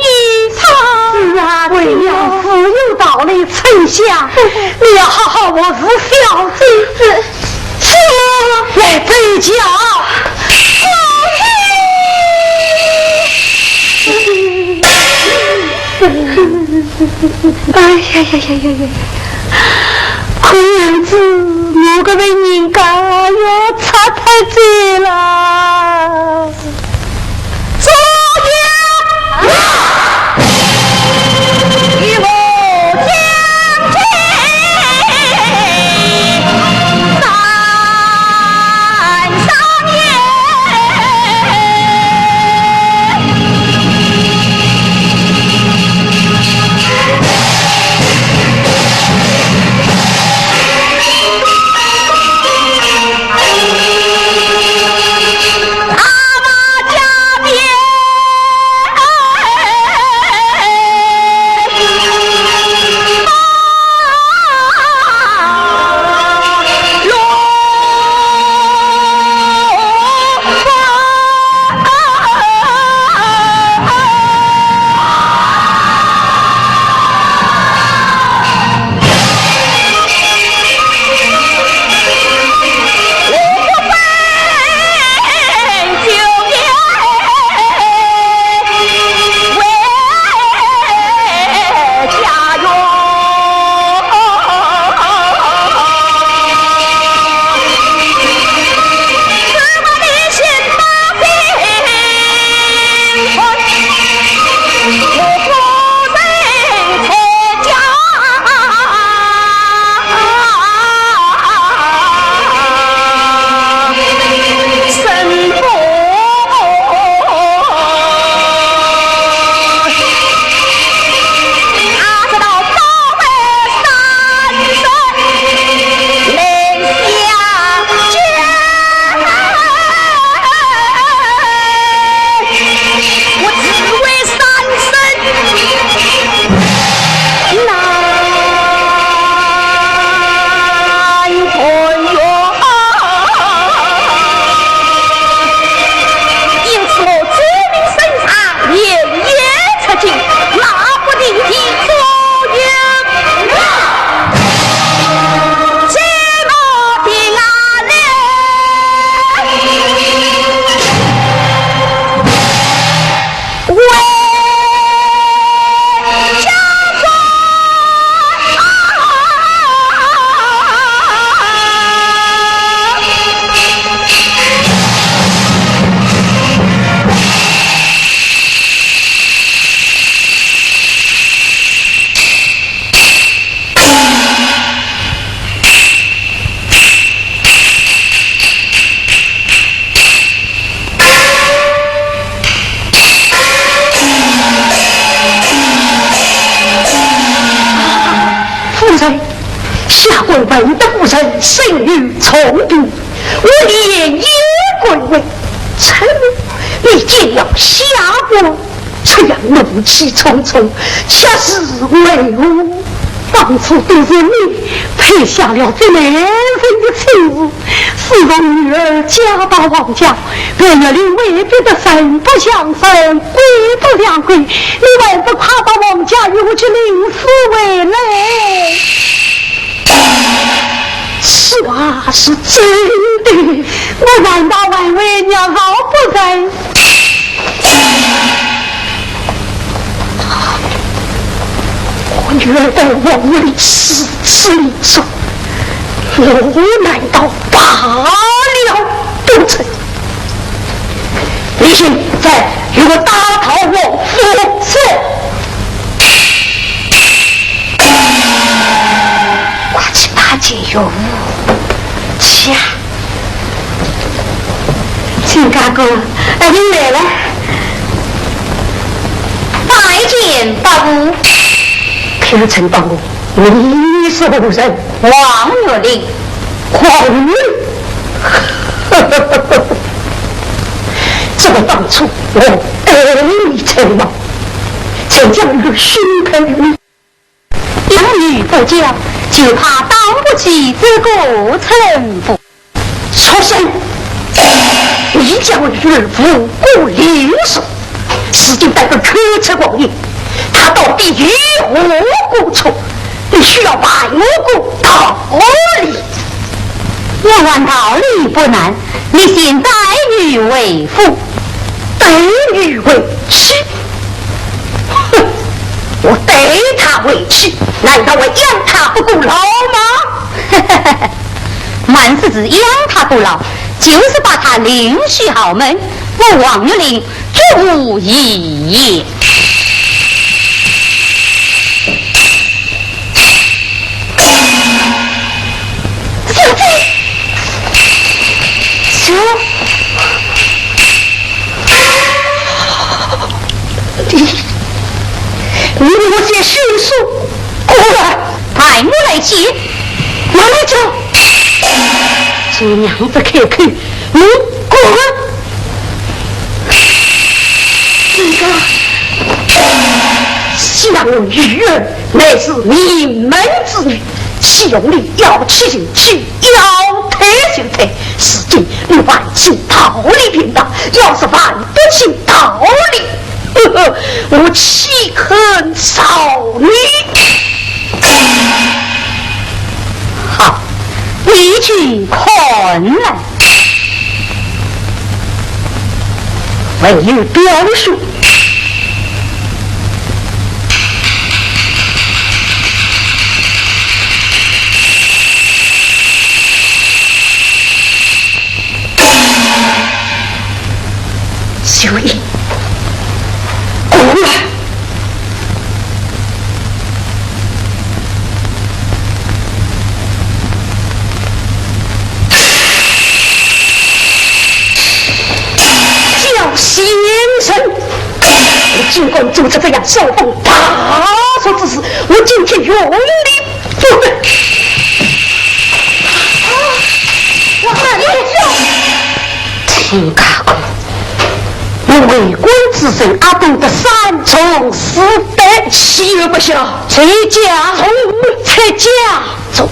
一场。是啊，为娘自有道理，丞相，你要好好服侍小姐。是，是。来，备轿。母亲。 哎呀呀呀呀呀！看样子我搿位人家要拆脱哉啦！左右！与我将军三官问得夫人身有重病，我连夜赶回，怎么你竟要下官？这样怒气冲冲，却是为何？当初都是你配下了这男人的亲事，自从女儿嫁到王家， 白玉林威逼得人不像人，鬼不像鬼，你还不快到王家与我去领事回来？此话是真的，我难道还会捏造不成？我女儿待王玉林如此凌辱，我难道罢了不成？ 李信，在，与我打道王府。是。快去拜见岳父。去啊。亲家公，哎，你来了。拜见伯父。可曾告诉我，你是何人？王玉林。 王玉林，这个当初我爱你才华，才将你许配于你。养女不教，就怕当不起这个称呼。畜生！你将我女儿无故凌辱，如今待我叩问王爷，她到底有何过错？ 你需要问我个道理。要问道理不难，你先带女回府。带女回去？哼，我带她回去，难道我养她不过老吗？慢说是养她不老，就是把她另许豪门，我王玉林 绝无异议。小姐，小，你，你给我些凶手过来！派我来见。拿来走。这娘子开口，你滚！ 这个，想我女儿乃是名门之女，岂容你要娶就娶，要退就退。如今你还请道理便罢，要是还不请道理，呵呵，我岂肯饶你？好，你去看来。 还有表兄。秀英，过来。 叫贱人！你竟敢做出这样伤风败俗之事，我今天与你不和。亲家公，我为官之人，阿懂得三从四德。欺人不孝，谁家？从谁家？ 从，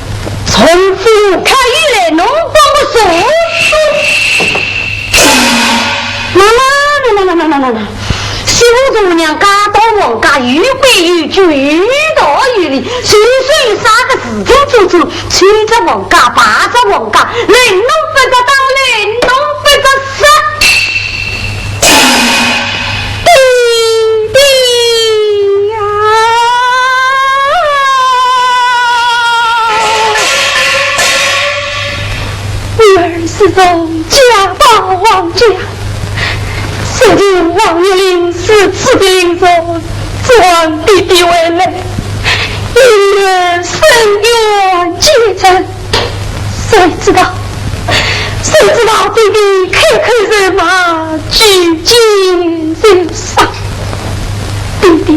从父。可以来侬帮我说说。啦啦啦啦啦啦啦啦啦！媳妇从娘嫁到王家，有规有矩，有道有理，随手有啥个事情做做，请着王家，拜着王家，来侬不着当，来侬不着说。 爹爹呀！女儿自从嫁到王家，自从王玉林如此的凌辱，自从爹爹回来，女儿深怨结仇。 谁知道，谁知道爹爹开口就骂，举剑就杀。爹爹，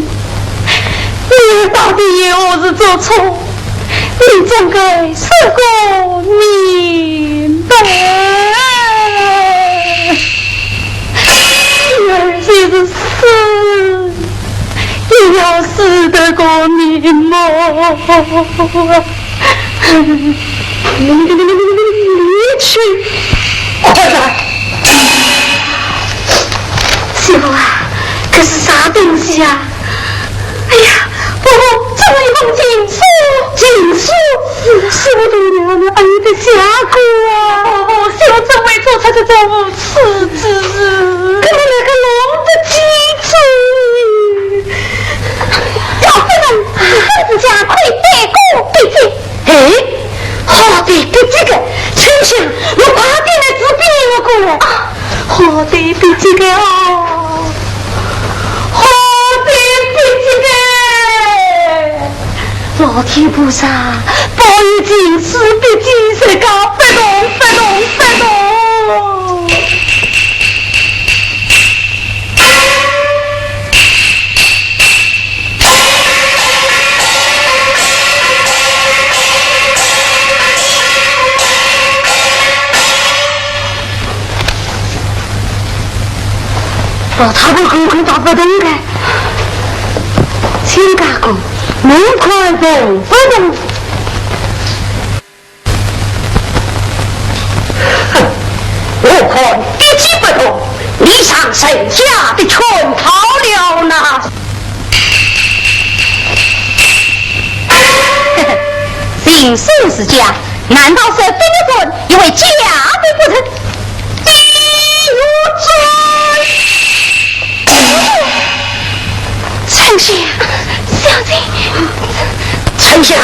你到底有何是做错？你总该死个明白。女儿就是死，也要死得个瞑目。你去，快来！师傅啊，这是啥东西啊？ 哎呀，伯父，这是一封情书。情书？是，是我的娘娘爱的下跪啊。伯父，小侄怎会做出这种无耻之事？怎么能够弄得记住？小侄人，你自家可以背过笔记。哎，好的，笔记个，春香，我快点来纸笔我过来。啊，好的，笔记个哦。 好的，笔记个。老天菩萨，保佑情书笔记，自家不动，不动，不动。 老太婆根本打不动的，亲家公，门快动不动。哼，我看一记不动，你上人家的圈套了呐。情书是假，难道是别人一位假的不成？ 春香，小姐。春香，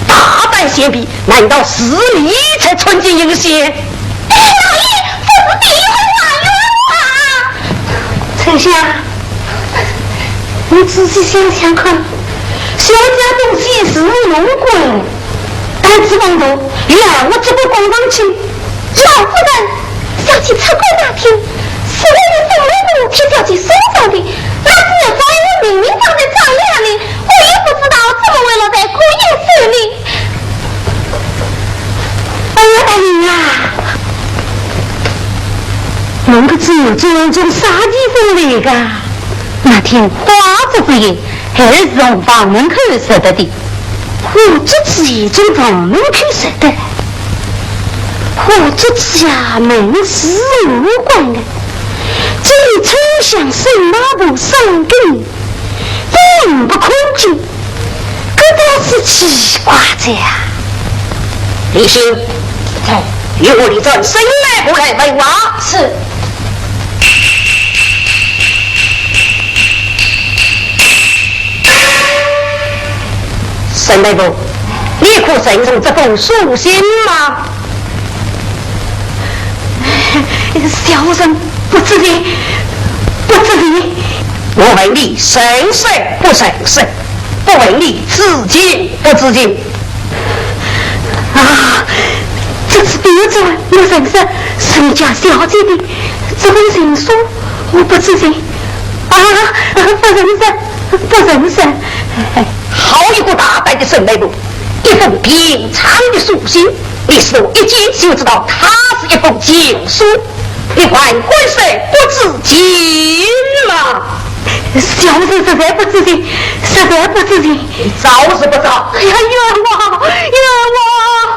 大胆先辈，难道是你才穿进阴险？哎，老爷，这是第一回话语啊！春香， 你仔细想想看，小姐东西是弄过来，胆子蛮大，要我这个供上去。老夫人，小姐出宫那天，是我们沈眉婆替小姐送上的，那只药膏我明明放在床沿里，我也不知道怎么会落在姑爷手里。 哎呀，哎呀，侬搿只药膏从啥地方来个？那天花烛之夜，还是从房门口拾得的。花烛之夜从房门口拾得？花烛之夜门是我关的，这里春香沈眉婆三个人， 并不困境，搿倒是奇怪哉啊。李兴，在。与我立传沈眉婆来问话。是。沈眉婆，你可认识这封书信吗？ 小人不知情，不知情。我问你认识不认识，不问你知情不知情。啊，这次别转，我认识，是你家小姐的，这封情书我不知情。啊，不认识，不认识。好一个大胆的沈眉婆，一封平常的书信， 你是我一见就知道它是一封情书，你还敢说不知情吗？小人实在不知情，实在不知情。你招是不招？哎呀，冤枉，冤枉！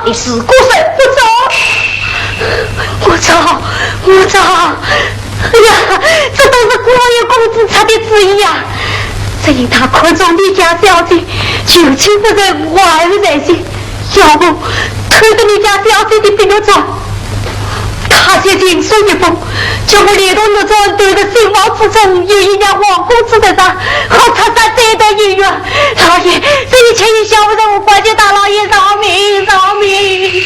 你是不是不招？我招，我招。哎呀，这都是姑爷公子出的主意呀！只因他看中你家小姐，求亲不成，望而来信。 要我偷得你家小姐的碧玉簪，他写情书一封，叫我连同玉簪丢在新房之中，又要让王公子得着，好拆散这段姻缘。老爷，这一切与小人无关，求大老爷饶命，饶命！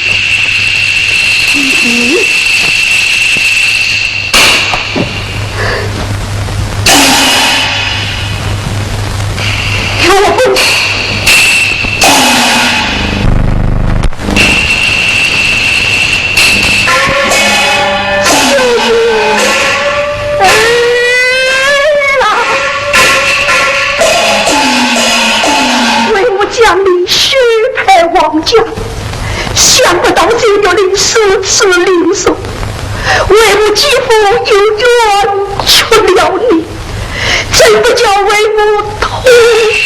为我将你许配。王家，想不到周玉林如此利索，为父几乎又冤屈了你，真不叫为父痛心。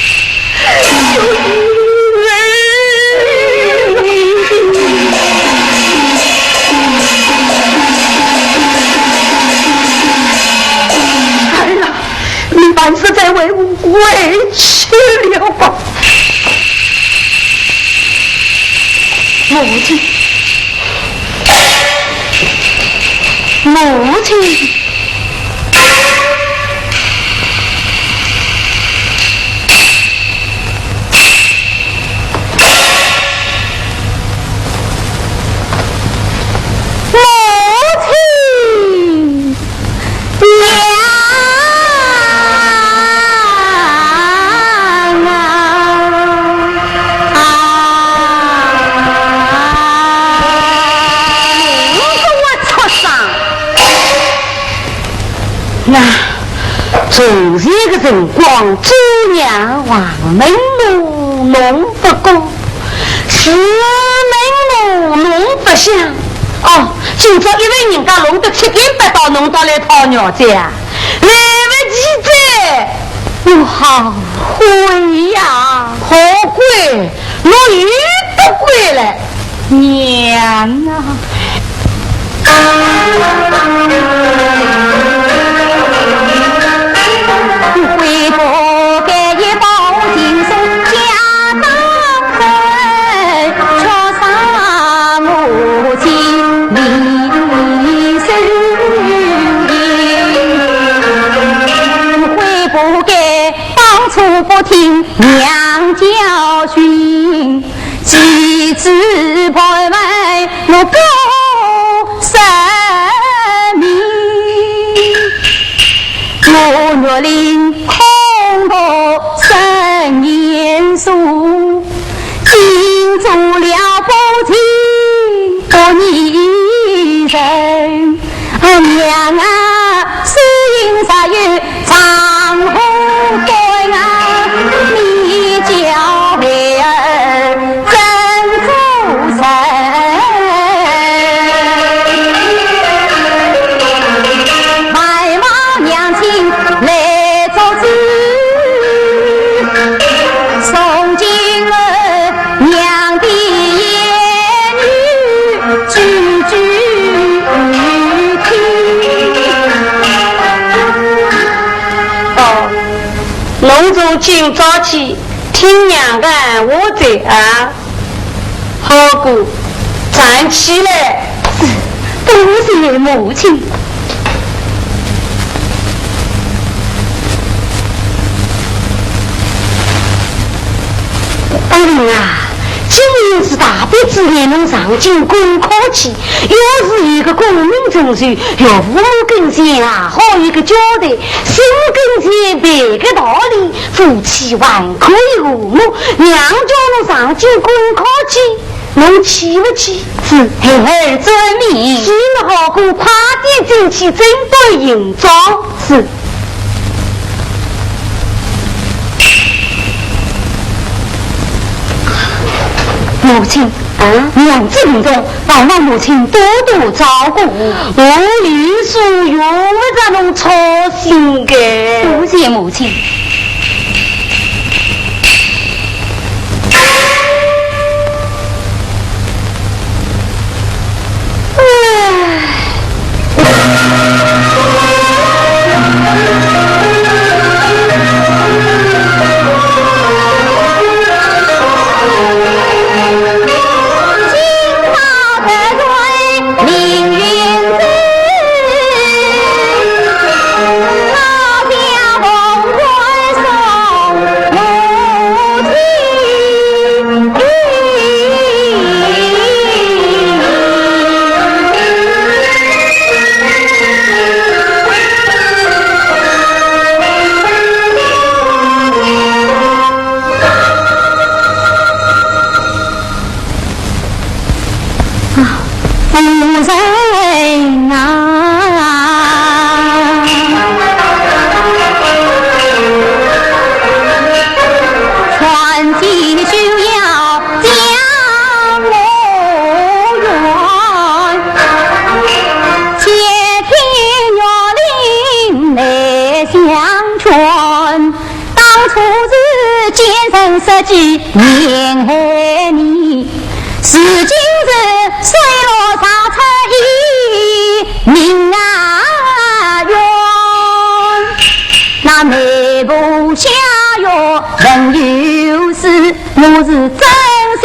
儿啊， 你还是再为我回去了吧。母亲，母亲，母亲。 娘啊！啊！你个畜生！那从前个辰光，做娘望门路弄不过， 是门路弄不响。哦，今朝一位人家弄得七颠八倒，弄到来讨饶哉啊，来不及哉，我好悔呀！好悔，我又不悔了，娘啊！ 哦，侬从今朝起听娘个闲话哉啊。 好个，站起来。是，多谢母亲。阿林啊，今年是大比之年，侬上京赶考去，要是有个功名成就，岳父母跟前啊，好有个交代，媳妇跟前办个道理，夫妻还可以和睦，娘叫侬上京赶考去。 侬去勿去？是，孩儿遵命。是，好个，快点进去整顿行装。是。母亲，啊？娘子病重，望望母亲多多照顾。我有数用勿着侬操心个。多谢母亲。年害年，如今是水落石出一命啊冤。那媒婆下药问有事，我是真心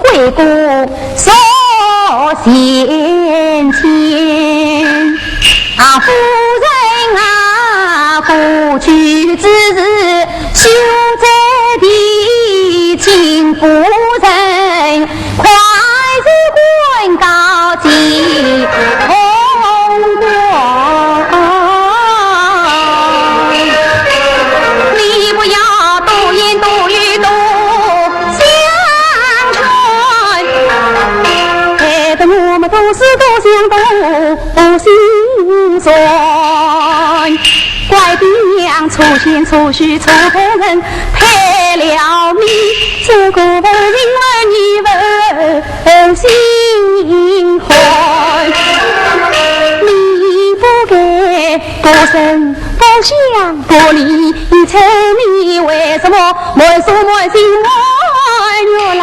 悔过。 说前情。啊，夫人啊，过去之事，休再提起，夫人快速滚到地空中。你不要多言多语多 相劝，害得我们多事多想多心酸。怪爹娘错前错后错痛恨，配了你，这个不情不义不心寒。你不该 不声不响不理，你猜你为什么满手满心满月来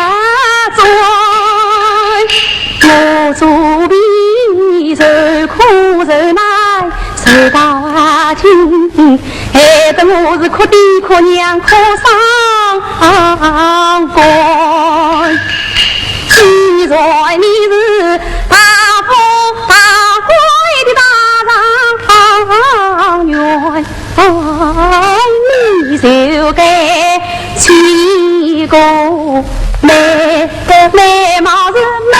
转？我做婢受苦受难受到今，害得我是哭爹哭娘哭伤感。 既然你是大富大贵的大状元，你就该娶个美的美貌是美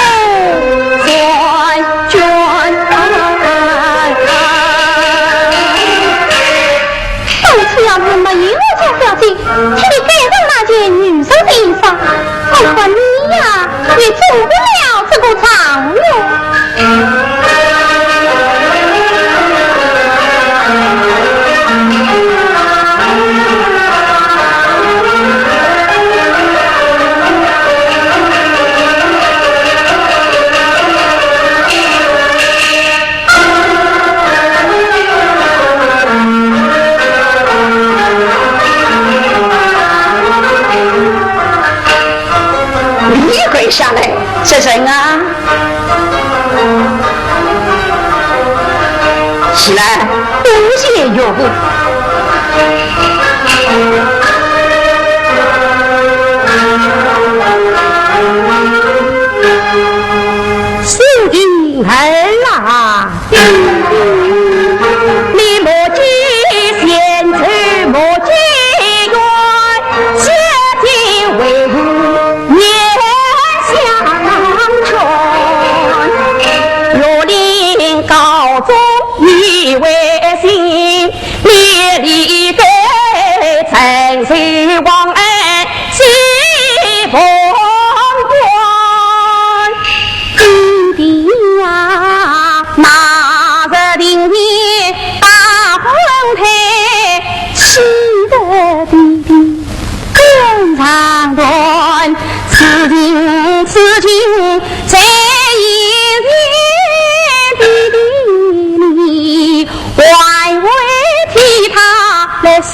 人娟。 当初要是没有我家小姐替你改成那件女人的衣裳，恐怕你呀，也做不了这个状元。 你跪下来，这人啊，起来，多谢岳父。 你莫见贤侄，莫见贤，小姐为父面相劝。岳林高中你为信，你理该承受王恩 是凤冠。爹爹啊，那日庭前把婚退，喜得爹爹更上段。此情此景在眼前，爹爹你 还未替他来送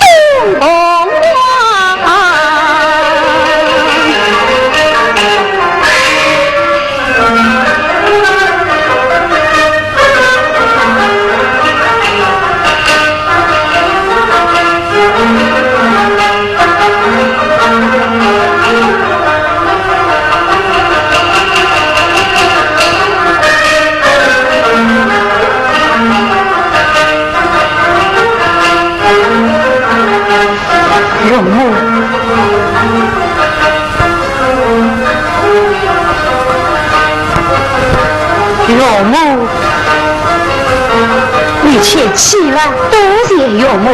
凤冠。 岳母，岳母，你且起来，多谢岳母。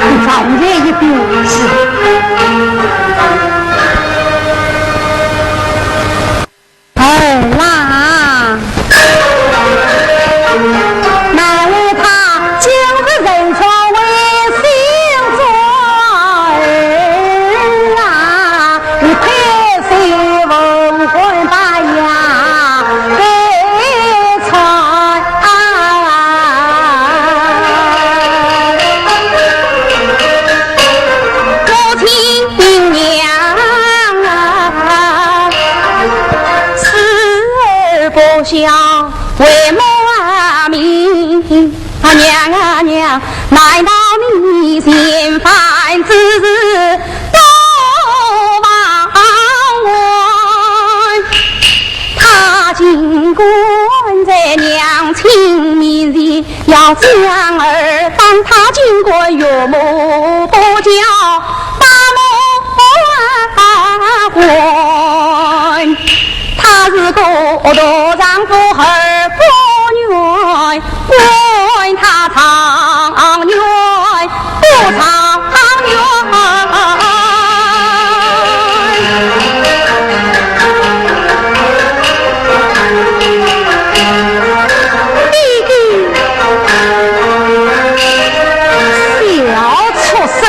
你站在一边。是。 儿啊，难为他今日人称为秀才儿啊，你快些奉还白羊给穿。为母啊命，啊娘啊娘，难道你心烦之事都忘怀？他竟敢在娘亲面前要将儿放，他竟敢岳母不教，把母还。 他是个大丈夫而不怨，管他长远不长远。弟弟，小畜生，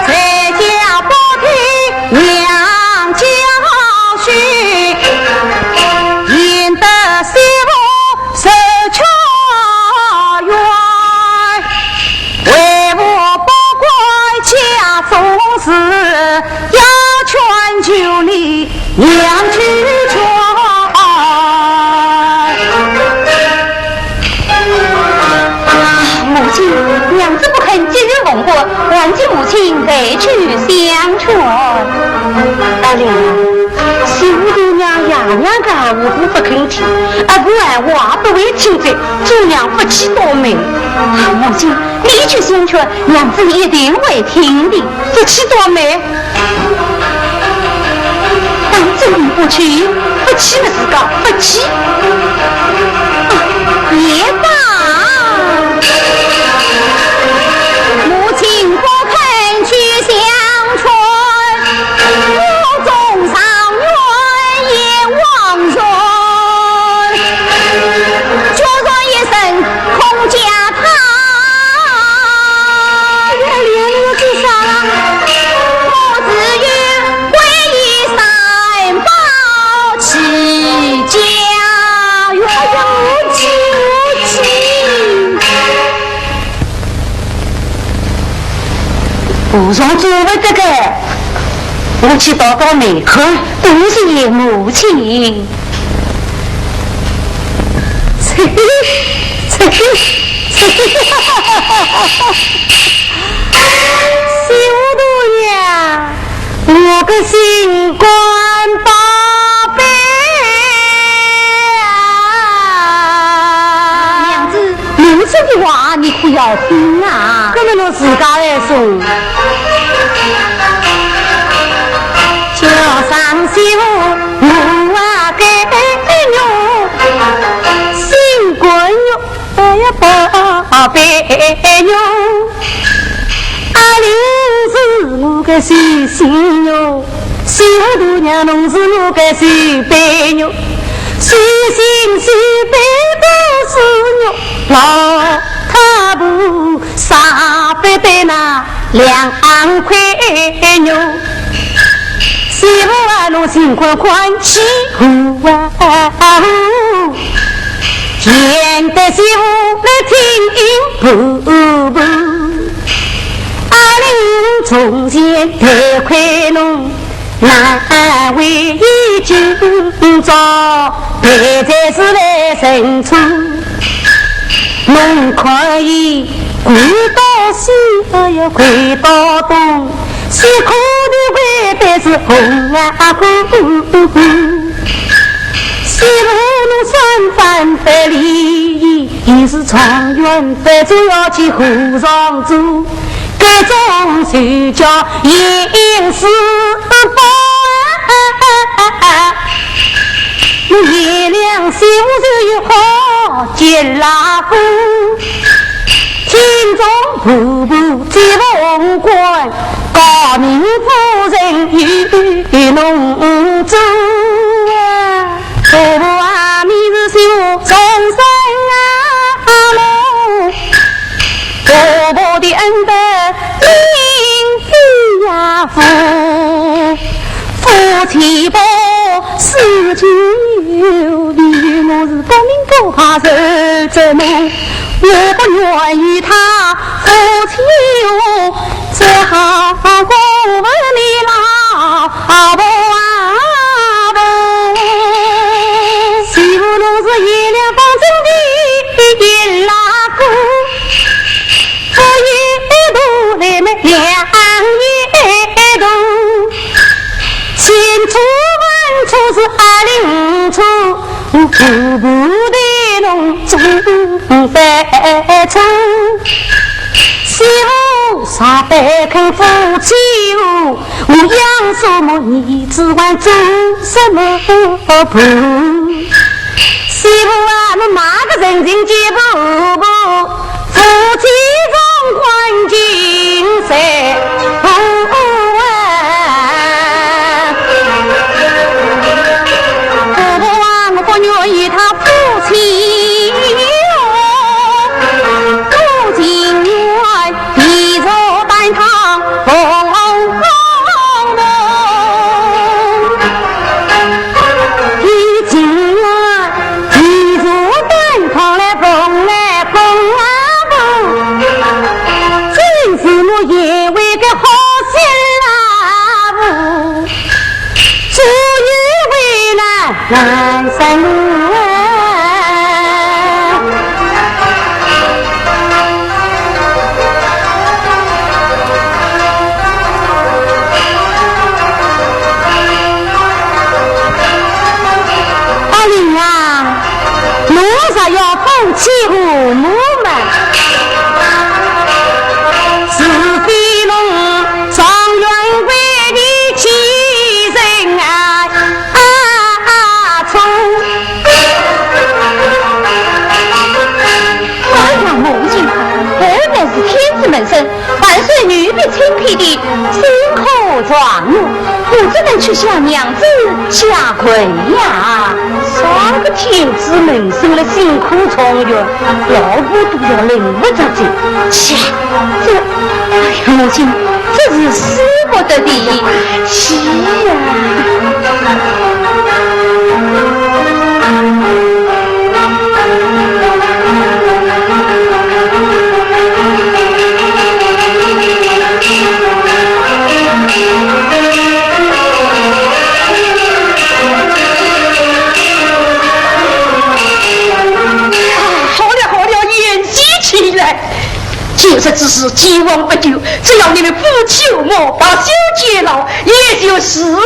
在家不听 娘教训，引得媳妇受屈冤。为父不管家中事，要劝就你娘去劝。啊，母亲，娘子不肯，今日蒙过，还请母亲再去相劝。 哎呀，媳妇大娘样样讲，我都不肯听，啊，我闲话都会听着，做娘不去多美。母亲，你去相劝，娘子一定会听的。不去多美？当真你不去？不去么自家不去。啊，也罢。母亲不肯去相 劝，我终常怨言枉然。就算一声空家堂，哎呀，莲儿做啥了？我只有皈依三宝起家。哎呀，母亲，母亲。 武松做勿得个，我去倒倒霉看，多谢母亲。这个，这个，这个，媳妇大娘，我个心肝宝贝啊！娘子， 母亲的话，你可要听啊。搿么侬自家来说。叫声媳妇，我啊该肉，心肝肉，哎呀宝贝肉。阿玲是我个小心肉， 小大娘侬是我个小白肉，小心小白都是肉，老太婆舍不得那两块肉。媳妇啊，侬心宽宽去护啊，贤德媳妇来听婆婆。 阿玲从前待亏侬，难为伊今朝，陪在是来认错。侬看伊跪到西，哎呀，跪到东，辛苦的跪得是红啊红。 媳妇侬三番不理，伊是状元，不做要去和尚做，搿种就叫应世报啊。侬贤良媳妇就有好结啦夫。 听从婆婆接凤冠，诰命夫人与侬做啊。婆婆啊，你是小终身啊，侬婆婆的恩德应比呀夫。夫妻不是亲友，你与我是不明不白受折磨。 我不愿与他夫妻和，只好我问你老婆啊婆。媳妇阿林冲，步步地弄中得冲。媳妇啥得肯夫妻和，我养什么儿子还做什么婆。媳妇啊，侬买个人情结不和， 夫妻中欢情谁不啊？我不愿意他夫妻哦，我情愿地坐担当红红灯。 一进来，一座担当来捧来捧啊捧，真是我也为个好心啦，做也为了难三路啊。 阿林啊，侬若要夫妻和睦嘛，除非侬状元为的欺人啊，啊，冲！哎呀，母亲，儿乃是天子门生， 万岁御笔亲批的新科状元，我怎能去向娘子下跪呀？啥个天子门生了新科状元，老婆都要领不着的。切，这，哎呀，母亲，这是使不得的。是呀。 啊，好了好了，演戏起来。今日之事既往不咎，只要你们夫妻和睦，把酒解劳，也就是了。